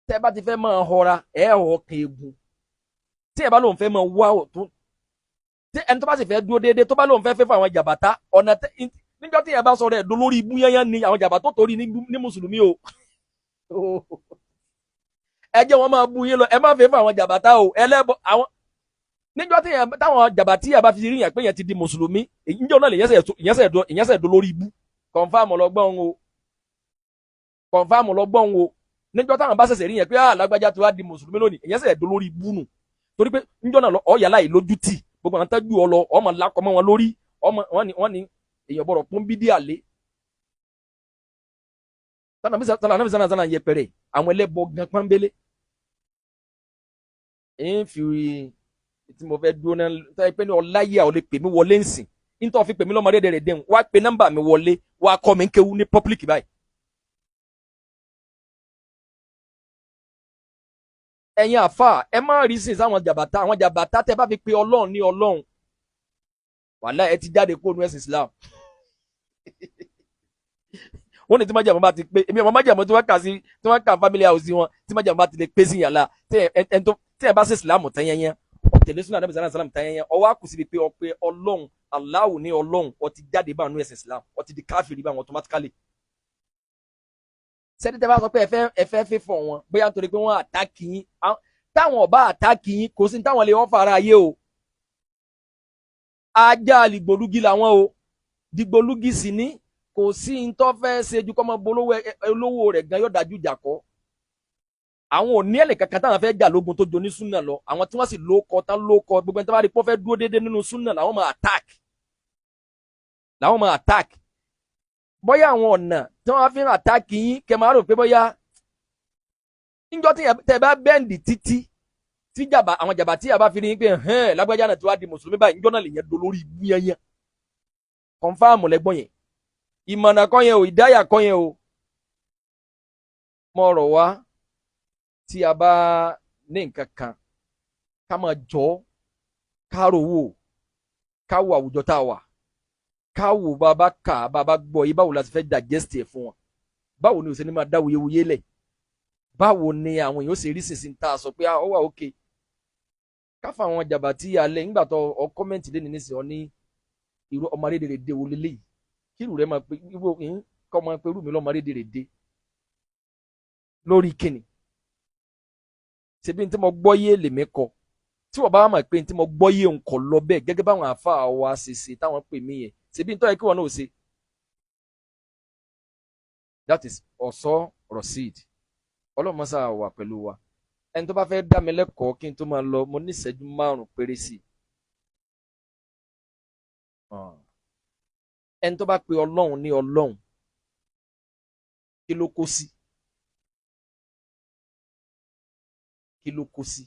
tẹ́ bá ti fẹ́ máa họra ẹ̀ họ keegun. Tí ẹ bá lóun fẹ́ máa wá ọ̀tún, tí ẹni tó bá sì fẹ́ dúró déédéé, tó bá lóun fẹ́ fẹ́ fún àwọn jàbàtà ọ̀nà níjọ́ tí ẹ bá sọ̀rọ̀ ẹ̀ dolórí ibú yányán ni àwọn jàbàtà tó torí ní mùsùlùmí o. Ẹ jẹ́ wọn máa bú yín lọ, ẹ má fẹ́ fún àwọn jàbàtà o, ẹlẹ́bọ àwọn. Níjọ́ tí táwọn jàbàtì yà bá fi rí yàn pé yẹn ti di mùsùlùmí, níjọ́ náà lè yẹn sẹ̀ dolórí ibú. Confirm lọ́gbọ́n o, confirm lọ́gbọ́n o. Níjọ́ táwọn bá ṣẹ̀ṣẹ̀ rí yẹn pé ah lágbájá tó wá di mùsùlùmí lónìí, ìyẹn ṣẹ̀ṣẹ̀ dolórí ibú nù. Torí pé níjọ́ náà ọ yàrá yìí lójú tì, gbogbo àwọn tẹ́jú ọ lọ, ọmọ lakọ mọ́ wọn lórí ọmọ. Wọ́n ní èèyàn gbọ́dọ̀ pọ́n bídí àlé sálà sálà yẹpẹrẹ àwọn ẹlẹ́bọ gan pọ́nbélé. Èyí ń fi tí mo fẹ́ dúró náà tọ́ ẹ pé ní ọláyà ò lè pè mí wọlé nsìn, nítorí fi pè mí lọ́mọdé rẹ̀ dẹ́hùn, wá pe nọ́mbà mi wọlé, wá kọ́ mi ń kéwú ní public báyìí. Ẹ̀yin àfà, ẹ má rí sìn sáwọn jàbàtà, àwọn jàbàtà tẹ bá fi pe Ọlọ́run ní Ọlọ́run, wàhálà ẹ ti jáde kó nu ẹ̀sìn Islam. Wọ́n ní tí májàmú bá ti pé, èmi ọmọ májàmú tí wọ́n kà sí, tí wọ́n kà family house wọn, tí májàmú bá ti lè pé sí yàrá, tí ẹ bá ṣe Islam tẹ́yẹ́yẹ́, ọ̀tẹ̀lẹ̀ sunnah Ànábì sallallahu alaihi wasallam tẹ́yẹ́yẹ́, ọwọ́ àkùsí bíi pé ọpẹ Ọlọ́run Allahu ní Ọlọ́run, ó ti jáde bá nu ẹ̀sìn Islam, ó ti di káfíìrì bá wọn automatically. Sẹ́ni tẹ́ bá sọ pé ẹ fẹ́ fífọ̀ wọn, bóyá nítorí pé wọ́n àtàkì yín, táwọn ọba àtàkì yín, kò sí táwọn lè wọ́n fara ayé o. Ajá àlìgbòlugi làwọn o, dìgbòlugi sì ní kò sí ní tó fẹ́ ṣe ju kọ́mọ bolówó olówó rẹ̀ gan yóò dájú ìjà kọ́. Àwọn ò ní ẹnì kankan táwọn fẹ́ jà lógun tó jo ní súnà lọ. Àwọn tí wọ́n sì lóko tán lóko, gbogbo ẹni tó bá rí pọ́ fẹ́ dúró déédéé nínú súnà làwọn máa attack, làwọn máa attack. Bóyá àwọn ọ̀nà tí wọ́n fi ń attack yín, kẹ́ máa rò pé bóyá níjọ́ tí tẹ́ bá bend títí tí jàbá àwọn jàbá tí yàrá fi rí pé hẹ́n lágbájá náà tí wàá di mùsùlùmí báyìí, níjọ́ náà lè yẹn dolórí ibú yẹn yẹn. Confirm lẹ́gbọ́n yẹn, ìmọ̀nà kọ́ yẹn o, ìdáyà kọ́ yẹn o. Mo rọ̀ wá, tí a bá ní nǹkan kan, ká máa jọ, ká rò wò, ká wo àwùjọ tá a wà, ká wò bàbá kà bàbá gbọ́ yìí, báwo la ti fẹ́ digest ẹ̀ fún wọn? Báwo ni o ṣe ní máa dá wuyewuye lẹ̀? Báwo ni àwọn èèyàn ó ṣe rí sísìn tá a sọ pé ó wà ókè káfà àwọn jàbàtì alẹ́ nígbà tó ọ comment lé ní nísìnyí, ọ ní irú ọmọ rédèrèdè wo leléyìí? Kí irú rẹ máa pe irú kọ́ máa pe irú mi lọ́mọ rédèrèdè lórí kíni? Ṣebí ní tí mo gbọ́ yé lèmi kọ, tí wọ́n bá wà máa pé ní tí mo gbọ́ yé ń kọ̀ lọ bẹ́ẹ̀ gẹ́gẹ́ báwọn àáfàá wa ṣe ṣe táwọn pè mí yẹn, ṣebí ní tó yẹ kí wọ́n náà ṣe. That is ọ̀sọ́ Rasheed, ọlọ́mọṣà wà pẹ̀lú wa. Ẹni tó bá fẹ́ dá mi lẹ́kọ̀ọ́ kí n tó máa lọ, mo ní ìṣẹ́jú 5 péré sí i. Ẹni tó bá pe Ọlọ́run ní Ọlọ́run, kí ló kó sí? Kí ló kó sí?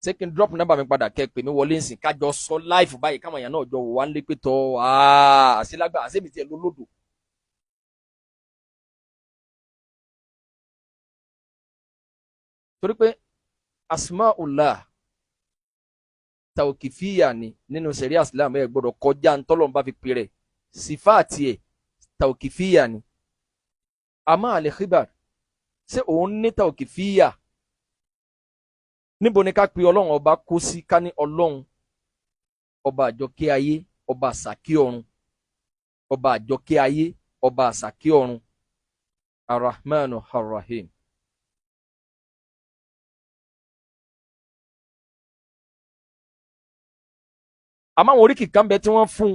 Ṣé kí n drop nọ́mbà mi padà kẹ́ pè mí wọlé nsìn, kájọ sọ láìfù báyìí, káwọn èèyàn náà jọ wò wá ń lé pé tọ́ àṣelágbà àṣemì tiẹ̀ lólódò. Torí pé asmaullah tawkifiya ni nínú sẹ̀ríà Islam, ẹ̀ gbọ́dọ̀ kọjá ntọ́lọ́n bá fi pè rẹ̀, sífáàtì ẹ̀ tawkifiya ni. Àmọ́ al-khibar, ṣé òun ní tawkifiya? Níbo ni ká pe Ọlọ́run ọba kó sí? Ká ní Ọlọ́run ọba àjọkẹ́ ayé, ọba àsàkí ọ̀run, ọba àjọkẹ́ ayé, ọba àsàkí ọ̀run, arahmanu arrahim. Àmọ́ àwọn oríkì kan bẹ tí wọ́n fún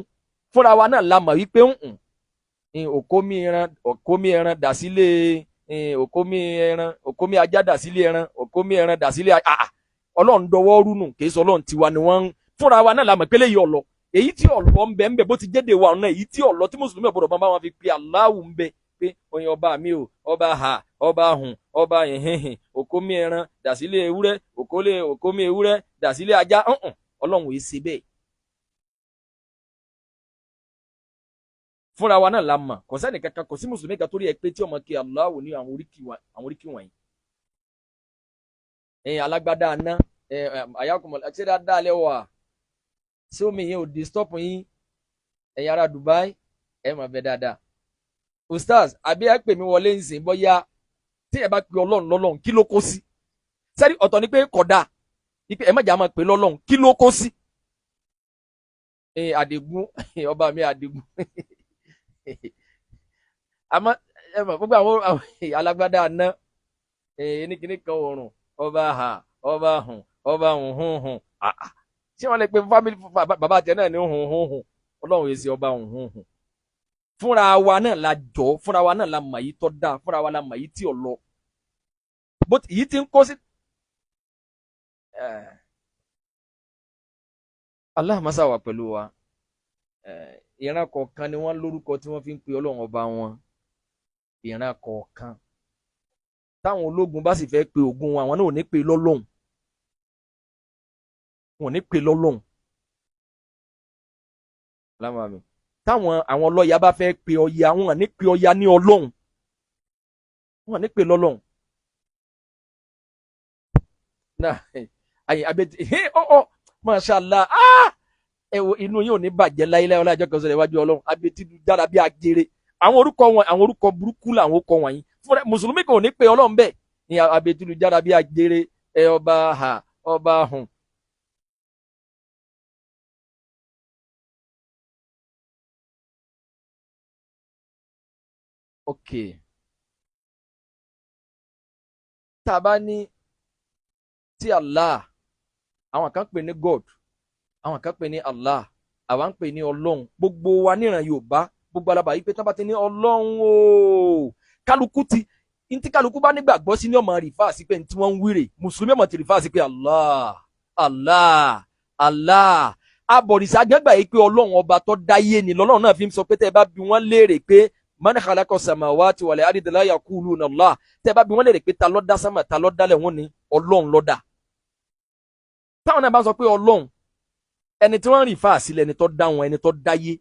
fúnra wa náà la mọ̀ wípé ń òkómi ẹran dà sílé, òkómi ẹran, òkómi ajá dà sílé ẹran, òkómi ẹran dà sílé àà, Ọlọ́run dọwọ́ rúnù, kìí sọ Ọlọ́run tiwa ni wọ́n ń fúnra wa náà la mọ̀ pé léyìí ọ̀lọ́, èyí tí ọ̀lọ́ ń bẹ ń bẹ bó ti jéde wa ọ̀nà, èyí tí ọ̀lọ́ tí mùsùlùmí ọ̀bọ̀dọ̀ bá wọn fi pe Allahu ń bẹ pé oyin ọba mi o, ọba ha, ọba hùn, ọba hìhìhìn, òkómi ẹran dà sílé ewúrẹ́, òkómi ewúrẹ́ dà sílé ajá, Ọlọ́run yìí ṣe bẹ́ẹ̀. Fúnra wa náà la mọ̀, kò sẹ́ni kankan, kò sí mùsùlùmí kan torí ẹ pé tí ọmọ kí Allahu ní àwọn oríkì wọ̀nyí. Ẹ̀yin alágbádá aná, àyàkùnmọ̀ ṣé dáadáa lẹ́wọ̀ à, ṣé omi yẹn ò disturb yín? Ẹ̀yin ará Dubai, ẹ̀ máa bẹ dáadáa. Ustaz, àbí ẹ pè mí wọlé ń sìn, bóyá tí ẹ bá pe Ọlọ́run lọ́lọ́run kí ló kó sí? Sẹ́ni ọ̀tọ̀ ni pé kódà ẹ má jà máa pè lọ́lọ́run, kí ló kó sí? Àdìgún, ọba mi Àdìgún. Àmọ́ ẹ mọ̀ gbogbo àwọn alágbádá aná, ẹnìkíní kan òrùn, ọba ha, ọba hùn, ọba hùn hùn hùn, ṣé wọ́n lè pe fámìlì bàbá àti ẹ̀ náà ní hùn hùn hùn? Ọlọ́run èsì ọba hùn hùn hùn. Fúnra wa náà la jọ, fúnra wa náà la mọ̀ yìí tọ́ da, fúnra wa la mọ̀ yìí tí ò lọ, bó yìí ti ń kó sí. Allah masa wà pẹ̀lú wa. Ìran kọ̀ọ̀kan ni wọ́n lórúkọ tí wọ́n fi ń pe Ọlọ́run ọba wọn. Ìran kọ̀ọ̀kan táwọn ológun bá sì fẹ́ pe Ògún wọn, àwọn náà ò ní pe lọ́lọ́hun, wọn ò ní pe lọ́lọ́hun. Lámàmì táwọn àwọn ọlọ́ya bá fẹ́ pe Ọya, wọn ò ní pe Ọya ní Ọlọ́hun, wọn ò ní pe lọ́lọ́hun. Náà àyè abẹ́tí ọ̀ mashallah, ẹ wo inú yóò ní bàjẹ́ láyéláyé ọlájọ́ kan sọ̀rọ̀ iwájú Ọlọ́run. Abetí dára bí ajere, àwọn orúkọ wọn, àwọn orúkọ burúkú làwọn orúkọ wọ̀nyí. Fúnra mùsùlùmí kò ní pe Ọlọ́run bẹ́ẹ̀ ni abetí dára bí ajere, ẹ ọba ha, ọba hùn. Ok, tá a bá ní tí Allah, àwọn kan pè ní God, àwọn kan pè ní Allah, àwa ń pè ní Ọlọ́run. Gbogbo wa níran Yorùbá, gbogbo alábàá yìí pé tá bá ti ní Ọlọ́run o, kálukú ti ntí kálukú bá nígbàgbọ́ sí ní ọmọ rìfà sí pé ntí wọ́n ń wíre. Mùsùlùmí ọmọ ti rìfà sí pé Allah, Allah, Allah. Abọ̀rìṣà gbẹ́gbà yìí pé Ọlọ́run ọba tó dáyé ni lọ́lọ́run náà fi ń sọ pé tẹ́ ẹ bá bi wọ́n léèrè pé man khalaqa samawati wal ardi la yaquluna Allah, tẹ́ ẹ bá bi wọ́n léèrè pé ta ló dá sámà, ta ló dálẹ̀, wọ́n ní Ọlọ́run ló dá. Táwọn náà bá sọ pé Ọlọ́run, ẹni tí wọ́n rìn fà sílẹ̀, ẹni tó dá wọn, ẹni tó dáyé.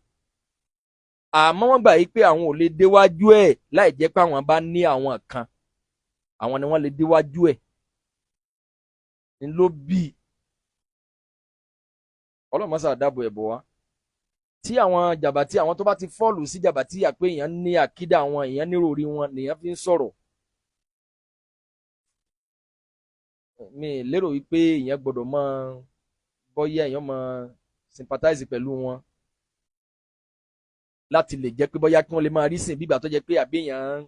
Àmọ́ wọ́n gbà yí pé àwọn ò lè déwájú ẹ̀ láì jẹ́ pé àwọn bá ní àwọn kan, àwọn ni wọ́n lè déwájú ẹ̀ ń ló bí Ọlọ́run mọ́sá dáàbò ẹ̀bọ̀ wá. Tí àwọn jàbàtí, àwọn tó bá ti fọ́ọ̀lù sí jàbàtí yà pé èèyàn ní àkídà wọn, èèyàn níròrí wọn nìyẹn fi ń sọ̀rọ̀. Mi lérò wípé èèyàn gbọ́dọ̀ máa bọ́yá èèyàn máa sympathize pẹ̀lú wọn láti lè jẹ́ pé bọ́yá kí wọ́n lè máa rí sìn bígbà tó jẹ́ pé àbí èèyàn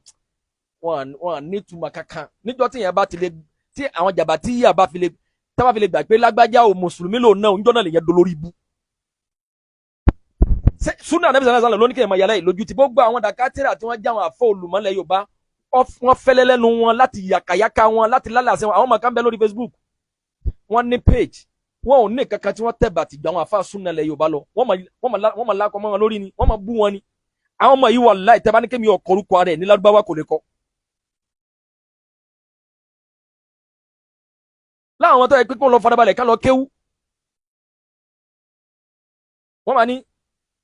wọn nítumọ̀ kankan. Níjọ́ tí èèyàn bá ti lè, tí àwọn jàbàtí yà bá fi lè, tá bá fi lè gbà pé lágbájá o mùsùlùmí lòun náà, níjọ́ náà lè yẹn dolórí ibú. Súnà Ànábì sallallahu alaihi wasallam lóní kéèyàn máa yàrá ìlójú tí gbogbo àwọn dàkátìrà tí wọ́n já àwọn àfọ olùmọ̀lẹ̀ Yorùbá, wọ́n fẹ́lẹ́ lẹ́nu wọn láti yàkàyàkà wọn, láti lálàsẹ̀ wọn. Àwọn ọmọ kan bẹ lórí Facebook, wọ́n ní page, wọn ò ní kankan tí wọ́n tẹ̀ bàtì gbà àwọn àfa súnà lẹ̀ Yorùbá lọ. Wọ́n máa lákọ̀ mọ́ wọn lórí ni, wọ́n máa bú wọn ni. Àwọn ọmọ yìí wallahi tẹ́ bá ní kémi ọkọ̀ orúkọ rẹ̀ ní Lárúbáwá kò lè kọ́. Láwọn tó yẹ pé kí wọ́n lọ farabalẹ̀ ká lọ kéwú. Wọ́n máa ní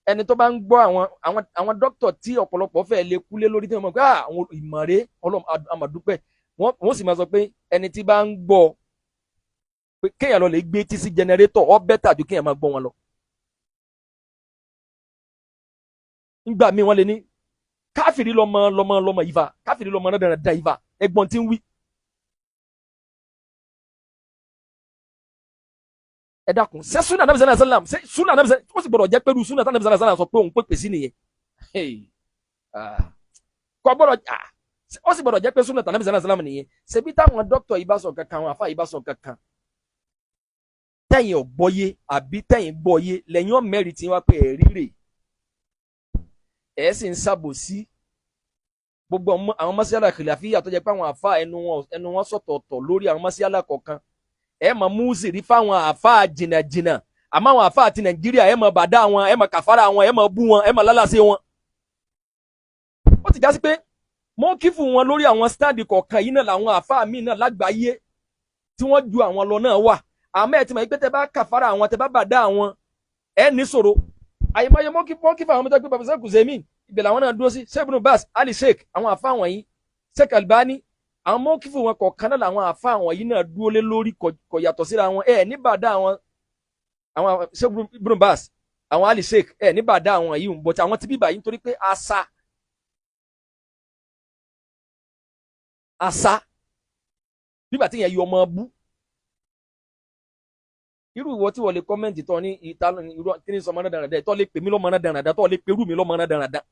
ẹni tó bá ń gbọ́ àwọn dókítà tí ọ̀pọ̀lọpọ̀ fẹ́ lè kúlé lórí tí wọ́n mọ̀ pé àwọn ìmọ̀re Ọlọ́run àmàdúpẹ́, wọ́n sì máa sọ pé ẹni tí bá ń gbọ́ pé kéèyàn lọ lè gbé tí sí jẹnẹrétọ̀ ọ bẹ́tà ju kéèyàn máa gbọ́ wọn lọ. Nígbà míì wọ́n lè ní káfìrí lọ́mọ lọ́mọ lọ́mọ ìfà, káfìrí lọ́mọ náà dára ìfà, ẹgbọ́n tí ń wí. Ẹ dákun, ṣé súnà nàbì sàlám sàlám, ṣé súnà nàbì sàlám ó sì gbọ́dọ̀ jẹ́ pẹ̀lú súnà nàbì sàlám sàlám sọ pé òun pèpè sí nìyẹn? Kò gbọ́dọ̀, ó sì gbọ́dọ̀ jẹ́ pé súnà nàbì sàlám sàlám nìyẹn. Ṣebí táwọn dókítà yìí bá sọ kankan, àwọn àfáà yìí bá sọ kankan, tẹ̀yin ò gbọ́yé àbí tẹ̀yin gbọ́yé lẹ́yìn ọ̀mẹ́rì tí wọ́n pè é rírè, ẹ̀ sì ń ṣàbòsí gbogbo àwọn mọ́sálà kìláfíà tó jẹ́ pé àwọn àfáà ẹnu wọn sọ̀tọ̀ọ̀tọ̀ lórí àwọn mọ́sálà kọ̀ọ̀kan. Ẹ máa mú sírí fáwọn àfáà jìnnàjìnnà, àmọ́ àwọn àfáà ti Nàìjíríà ẹ máa bàdá wọn, ẹ máa kàfàrà wọn, ẹ máa bú wọn, ẹ máa lálàsé wọn. Ó ti já sí pé mọ́kífù wọn lórí àwọn sítáàdì kọ̀ọ̀kan yìí náà làwọn àfáà míì náà lágbàáyé tí wọ́n ju àwọn lọ náà wà. Àmọ́ ẹ ti mọ̀ pé tẹ bá kàfàrà àwọn, tẹ bá bàdá àwọn, ẹ ní ṣòro. Àyèmáyé mọ́kífù àwọn mọ́tò pé bàbá sẹ́kù zèmí ibẹ̀ làwọn náà dúró sí, Sheikh Bas, Ali Sheikh, àwọn àfáà wọ̀nyí, Sheikh Albani, àwọn mọ́kífù wọn kọ̀ọ̀kan náà làwọn àfa àwọn yìí náà dúró lé lórí, kò yàtọ̀ síra wọn. Ẹ níbàdá àwọn Sheikh Ibn Baz, àwọn Ali Sheikh, ẹ níbàdá àwọn yìí ń bọ̀ tí àwọn ti bíbà yìí nítorí pé àṣà àṣà bíbà tí yẹn yọ ọmọ bú. Irú ìwọ tí wọ́n lè kọ́mẹ́ǹtì tọ́ ní ìta irú kí ni sọmọ náà dáradára, tọ́ lè pè mí lọ́mọ náà dáradára, tọ́ lè pèrú mi lọ́mọ náà dáradára.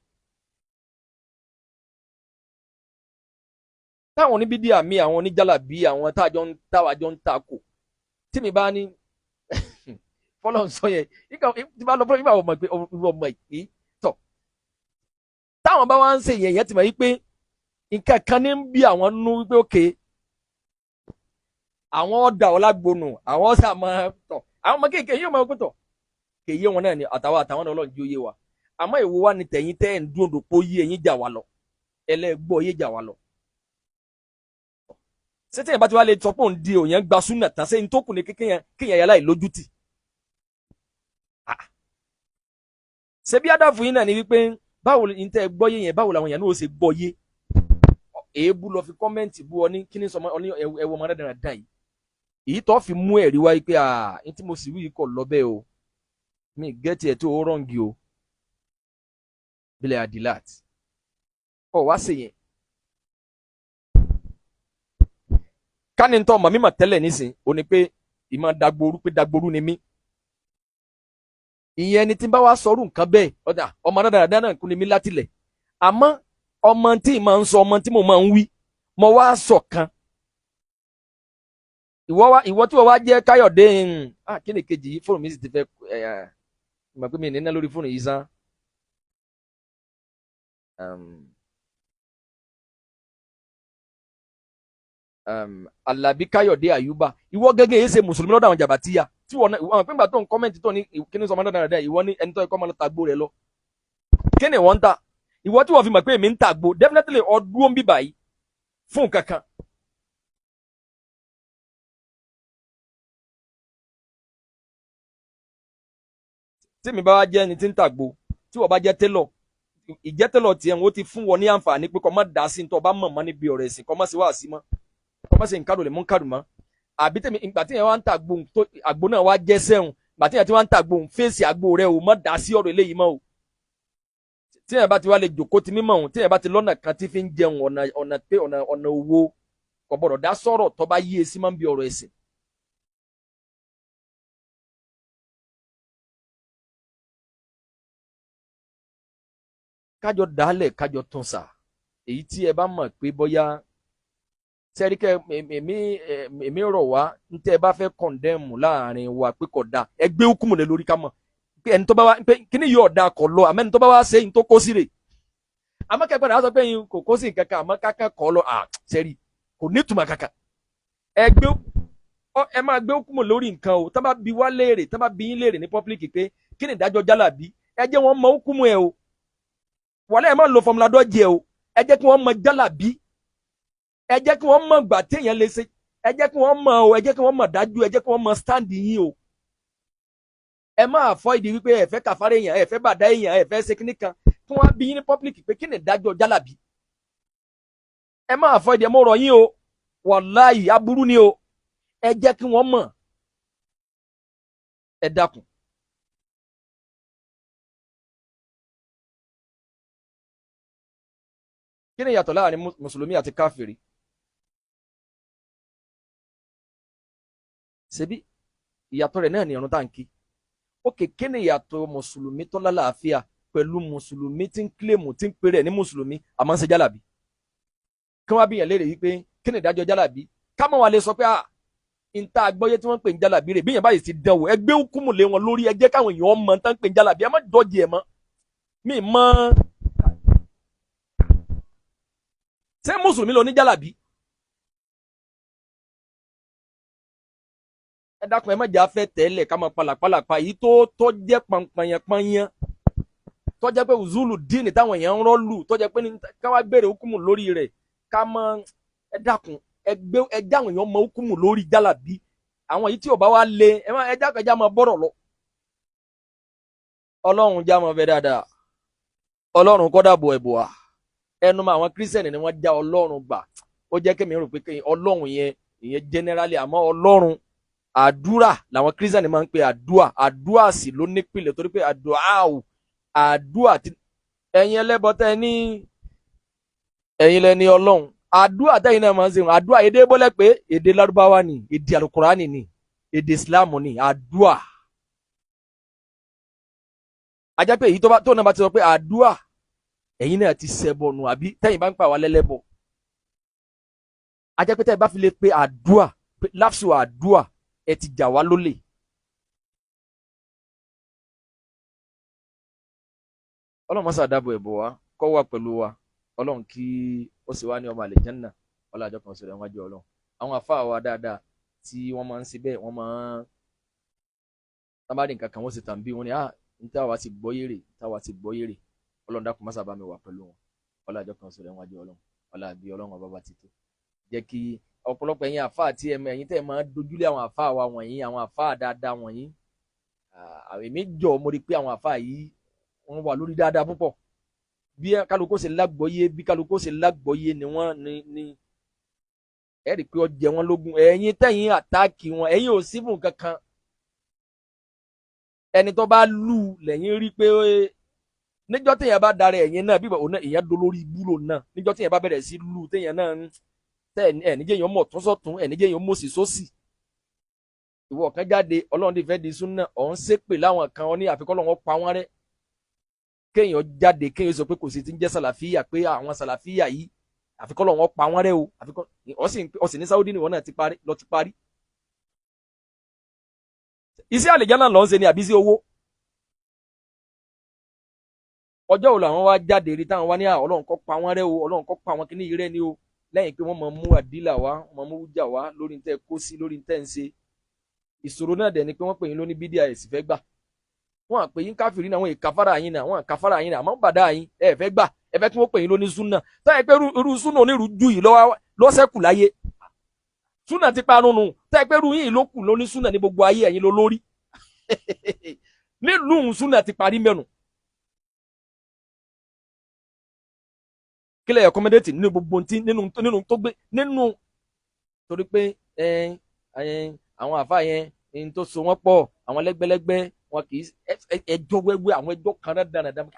Táwọn oníbídíà mi, àwọn oníjàlábí, àwọn táwàjọ ń takò, tí mi bá ní fọlọ́n sọ yẹn tí bá lọ fọlọ́n ìgbà wọ́n mọ̀ pé irú ọmọ ìpín tọ̀. Táwọn bá wá ń ṣe yẹn, yẹn ti mọ̀ wípé nǹkan kan ní ń bí àwọn nú wípé òkè àwọn ọ̀dà ọ̀làgbónú àwọn ọ̀sà máa tọ̀ àwọn ọmọ kéèké yóò máa pẹ́tọ̀ kèye wọn náà ni àtàwọn àtàwọn náà Ọlọ́run jí ó yé wa. Àmọ́ ìwo wa ni tẹ̀yìn tẹ́ ẹ̀ ń dúró dòpó yé ẹ̀yìn jà wá lọ, ẹlẹ́gbọ́ yé jà wá lọ. Ṣé tẹ̀yìn bá ti wá lè sọ pé òun di òyìn gba súnà tán, ṣé n tó kù ní kéèyàn yàrá ìlójútì? Ṣé bí àdàfù yín náà ni wípé báwo ni tẹ́ ẹ gbọ́ yé yẹn, báwo làwọn èèyàn náà ó ṣe gbọ́ yé? Èébú lọ fi kọ́mẹ́ǹtì bú ọ ní kí ni sọmọ ọ ní ẹwọ ọmọ náà dàn yìí. Èyí tó fi mú ẹ̀rí wáyé pé à ń tí mo sì wí yìí kọ̀ lọ́bẹ̀ o, mi gẹ́tì ẹ̀ tó o rọ̀ǹgì o, bílẹ̀ adilat ọ̀ wá sí yẹn. Ká ní tọ́ màmí mà tẹ́lẹ̀ nísìn o ní pé ìmọ̀ dagboru pé dagboru ni mí. Ìyẹn ni tí n bá wá sọrú nǹkan bẹ́ẹ̀ ọ̀dà ọmọ dáadáa náà kú ni mí látilẹ̀. Àmọ́ ọmọ tí mà ń sọ, ọmọ tí mo máa ń wí, mo wá sọ kan. Ìwọ tí wọ́n wá jẹ́ Káyọ̀dé, kí ni kejì yìí, fóònù mi sì ti fẹ́ ẹ̀ mọ̀ pé mi ní ná lórí fóònù yìí sán. Alabi Káyọ̀dé Àyùbá, ìwọ gẹ́gẹ́ yìí ṣe mùsùlùmí lọ́dọ̀ àwọn jàbàtíyà tí wọ́n náà pé ńgbà tó ń kọ́mẹ́ǹtì tó ní kíní sọmọ dáadáa, ìwọ ní ẹni tó ẹ̀kọ́ máa lọ tàgbó rẹ lọ. Kí ni wọ́n ń ta? Ìwọ tí wọ́n fi mọ̀ pé èmi ń tàgbó definitely ọdún ń bíbà yìí fún kankan. Tí mi bá wá jẹ́ ẹni tí ń tàgbó, tí wọ́n bá jẹ́ télọ̀, ìjẹ́ télọ̀ tiẹ̀ wọ́n ti fún wọn ní àǹfààní pé kó má dá sí ní tó bá mọ̀ mọ́ níbi ọ̀rọ̀ ẹ̀sìn, kó má sí wàásí mọ́, kó má sí nǹkan lè mú nǹkan mọ́. Àbí tèmi ìgbà tí yẹn wá ń ta àgbo náà wá jẹ́ sẹ́hùn, ìgbà tí yẹn ti wá ń ta àgbo fèsì àgbo rẹ o, má dá sí ọ̀rọ̀ eléyìí mọ́ o. Tí yẹn bá ti wá lè jòkó ti mímọ̀ òun, tí yẹn bá ti lọ́nà kan tí fi ń jẹun, ọ̀nà pé ọ̀nà owó kò gbọ́dọ̀ dá sọ̀rọ̀ tó bá yí esí máa ń bi ọ̀rọ̀ ẹ̀sìn. Kájọ dálẹ̀, kájọ tún sà. Èyí tí ẹ bá mọ̀ pé bóyá sẹ́ríkẹ́ èmi rọ̀ wá ń tẹ́ ẹ bá fẹ́ kọ̀ndẹ́mù láàrin wa pé kò dáa, ẹ gbé hukumu lé lórí ká mọ̀ pé ẹni tó bá wá pé kíní yóò dáa kọ̀ lọ, àmọ́ ẹni tó bá wá ṣe ní tó kó sí rè. Àmọ́ kẹ́kọ̀ọ́ náà sọ pé yín kò kó sí nǹkan kan, àmọ́ kákan kọ́ lọ, à sẹ́rí kò ní ìtumọ̀ kankan. Ẹ gbé ẹ máa gbé hukumu lórí nǹkan o. Tá bá bi wá léèrè, tá bá bi yín léèrè ní pọ́blíkì pé kí ni ìdájọ́ jálàbí, ẹ jẹ́ wọ́n mọ hukumu ẹ o. Wàlẹ́ ẹ má lo fọmùlà dọ́jì ẹ o, ẹ jẹ́ kí wọ́n mọ jálàbí, ẹ jẹ́ kí wọ́n mọ̀ gbà téèyàn lè ṣe. Ẹ jẹ́ kí wọ́n mọ̀ o, ẹ jẹ́ kí wọ́n mọ̀ dájú, ẹ jẹ́ kí wọ́n mọ̀ stand yín o. Ẹ máa fọ́ ìdí wípé ẹ fẹ́ kàfárẹ̀ èèyàn, ẹ fẹ́ bàdá èèyàn, ẹ fẹ́ ṣe kíní kan, kí wọ́n bí yín ní public pé kí ni ìdájọ́ jálàbí. Ẹ máa fọ́ ìdí, ẹ mọ̀ rọ̀ yín o, wàláhì aburú ni o. Ẹ jẹ́ kí wọ́n mọ̀. Ẹ dákun. Kí ni ìyàtọ̀ láàrin mùsùlùmí àti káfìrí? Ṣebí ìyàtọ̀ rẹ̀ náà ni ìrun tá à ń kí. Ókè, kí ni ìyàtọ̀ mùsùlùmí tó lálàáfíà pẹ̀lú mùsùlùmí tí ń kílèmù tí ń pèrè ní mùsùlùmí àmọ́ ń ṣe jálàbí? Kí wọ́n á bí yàn léèrè wípé kí ni ìdájọ́ jálàbí? Ká mọ̀ wá lè sọ pé à ń tá àgbọ́yé tí wọ́n ń pè ní jálàbí rè bí yàn báyìí ti dán wò, ẹ gbé hukumu lé wọn lórí, ẹ jẹ́ káwọn èèyàn mọ̀ tán ń pè ní jálàbí, ẹ má dọ́jì ẹ̀ mọ́. Mi mọ́ ṣé mùsùlùmí ló ní jálàbí? Ẹ dákun, ẹ má jẹ́ afẹ́ tẹ́lẹ̀ ká máa palàpalàpa yìí tó jẹ́ pọnpọnyánpọnyán, tó jẹ́ pé uzulu díìnì táwọn èèyàn ń rọ́ọ̀lù, tó jẹ́ pé ká wá béèrè hukumu lórí rẹ̀ ká mọ. Ẹ dákun, ẹ gbé ẹ jáwọn èèyàn mọ hukumu lórí jálàbí. Àwọn yìí tí ò bá wá lé, ẹ má ẹ dákun, ẹ já máa bọ̀rọ̀ lọ. Ọlọ́run já máa fẹ́ dáadáa, Ọlọ́run kọ́ dàbò ẹ̀bùn wa. Ẹnu mọ àwọn kírísítẹ̀nì ni wọ́n já Ọlọ́run gbà. Ó jẹ́ kémi rò pé Ọlọ́run yẹn ìyẹn generally, àmọ́ Ọlọ́run àdúrà làwọn kírísítẹ̀nì máa ń pe àdúà. Àdúà sì ló nípìnlẹ̀ torí pé àdúà ò àdúà ti ẹ̀yin ẹlẹ́bọ tẹ́ ní ẹ̀yin lẹ́ni Ọlọ́run. Àdúà tẹ́yin náà máa ń ṣe àdúà, èdè bọ́lẹ̀ pé èdè Lárúbáwá ni, èdè Alukurani ni, èdè Ìsìlámù ni àdúà. A jẹ́ pé èyí tó náà bá ti sọ pé àdúà, ẹ̀yin náà ti ṣẹbọ nù, àbí tẹ́yin bá ń pa wá lẹ́lẹ́bọ. A jẹ́ pé tẹ́yin bá fi lè pe àdúà, láfsù àdúà, ẹ ti jà wá lólè. Ọlọ́run mọ́sá dáàbò ẹ̀bọ̀ wa, kó wà pẹ̀lú wa. Ọlọ́run kí ó sì wá ní ọmọ àlìjánná, ọlọ́àjọ kan sọ̀rọ̀ ẹ̀wájú Ọlọ́run. Àwọn àfáà wa dáadáa tí wọ́n máa ń ṣe bẹ́ẹ̀, wọ́n máa ń tábàdì nǹkan kan wọ́n sì tàn bí wọ́n ní ní táwa ti gbọ́ yérè, táwa ti gbọ́ yérè. Ọlọ́run dákun mọ́sá bá mi wà pẹ̀lú wọn, ọlọ́àjọ kan sọ̀rọ̀ ẹ̀wájú Ọlọ́run, ọlọ́àbí Ọlọ́run ọba bá ti tó. Jẹ́ kí ọ̀pọ̀lọpọ̀ ẹ̀yin àfáà tí ẹ̀yin tẹ́ máa dojúlé àwọn àfáà wa wọ̀nyí, àwọn àfáà dáadáa wọ̀nyí, èmi jọ mo rí pé àwọn àfáà yìí wọ́n wà lórí dáadáa púpọ̀. Bí kálukú ṣe lágbọ́yé, bí kálukú ṣe lágbọ́yé ni wọ́n ní ẹ rí pé ó jẹ wọ́n lógún. Ẹ̀yin tẹ̀yin àtáàkì wọn, ẹ̀yin ò sí fún kankan. Ẹni tó bá lù lẹ́yìn rí pé níjọ́ téèyàn bá darẹ̀ ẹ̀yin náà bíbọ̀ òun èèyàn dolórí ibúlò náà. Níjọ́ téèyàn bá bẹ̀rẹ̀ sí lù téèyàn náà ń tẹ ẹ níjẹ́ èèyàn mọ̀ tún sọ̀tún, ẹ níjẹ́ èèyàn mọ̀sí sósì. Ìwọ kan jáde, Ọlọ́run ti fẹ́ di súnà, ọ̀hún ṣépè láwọn kan ọ ní àfikọ́ lọ́wọ́ pa wọ́n rẹ́. Kéèyàn jáde, kéèyàn sọ pé kò sí ti ń jẹ́ sàlàfíà, pé àwọn sàlàfíà yìí àfikọ́ lọ́wọ́ pa wọ́n rẹ́ o. Àfikọ́ ọ̀sìn ní Sáúdí ni wọ́n náà ti parí lọ ti parí. Iṣẹ́ àlìjánnà ló ń ṣe ni àbí sí owó? Ọjọ́ wo làwọn wá jáde rí táwọn wá ní Ọlọ́run kó pa wọ́n rẹ́ o, Ọlọ́run kó pa wọn kíní yìí rẹ́ ni o, lẹ́yìn pé wọ́n máa mú àdílà wá, wọ́n máa mú wújà wá lórí tẹ́ kó sí, lórí tẹ́ ń ṣe. Ìṣòro náà dẹ̀ ni pé wọ́n pè yín lóní bídíà, ẹ̀ sì fẹ́ gbà. Wọ́n à pè yín káfíìrì náà, wọ́n ìkàfàrà yín náà, wọ́n àkàfàrà yín náà, àmọ́ bàdá yín ẹ fẹ́ gbà, ẹ fẹ́ kí wọ́n pè yín lóní súnà. Táyà pé irú súnà onírúurú yìí lọ́sẹ̀kù láyé. Súnà ti parun nù. Táyà pé irú yìí ló kù lóní súnà ní gbogbo ayé, ẹ̀yin ló lórí. Nílùú súnà ti parí mẹ́nu. Kílẹ̀ ẹ̀kọ́mẹ́dẹ́tì nínú gbogbo tí nínú tó gbé nínú torí pé àwọn àfa yẹn ní tó so wọ́n pọ̀, àwọn lẹ́gbẹ́lẹ́gbẹ́ wọn kì í ẹjọ́ wẹ́wẹ́, àwọn ẹjọ́ kan náà dáradára.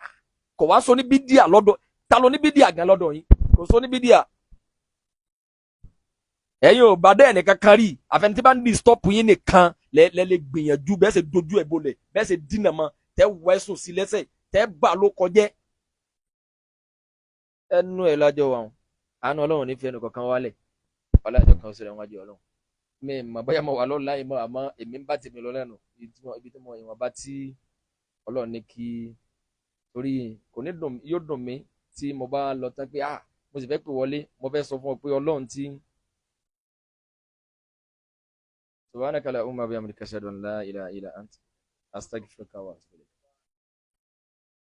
Kò wá sọ ní bídíà lọ́dọ̀ ta ló ní bídíà gan lọ́dọ̀ yín, kò sọ ní bídíà. Ẹ̀yin ò bá dẹ́ ẹnìkan kan rí, àfẹnití bá ń di stop yín nìkan lẹ lè gbìyànjú bẹ́ẹ̀ ṣe dojú ẹ̀ bolẹ̀, bẹ́ẹ̀ ṣe dínà mọ́, tẹ́ wẹ́sùn sí lẹ́sẹ̀, tẹ́ bà ló kọjẹ́. Ẹnu ẹ lájọ wa àánú Ọlọ́run nífẹ̀ẹ́ ẹnu kankan wálẹ̀, ọlájọ kan sọ̀rọ̀ wájú Ọlọ́run. Mi mọ̀ bóyá mo wà lọ́la yìí mọ́, àmọ́ èmi ń bá tèmi lọ lẹ́nu ibi tí mo ìwọ̀n bá tí Ọlọ́run ní kí, torí kò ní dùn, yóò dùn mí tí mo bá lọ tán pé mo sì fẹ́ pè wọlé, mo fẹ́ sọ fún ọ pé Ọlọ́run tí. Subhanaka allahumma wa bihamdika ashhadu an la ilaha illa ant astaghfiruka wa atubu ilayk.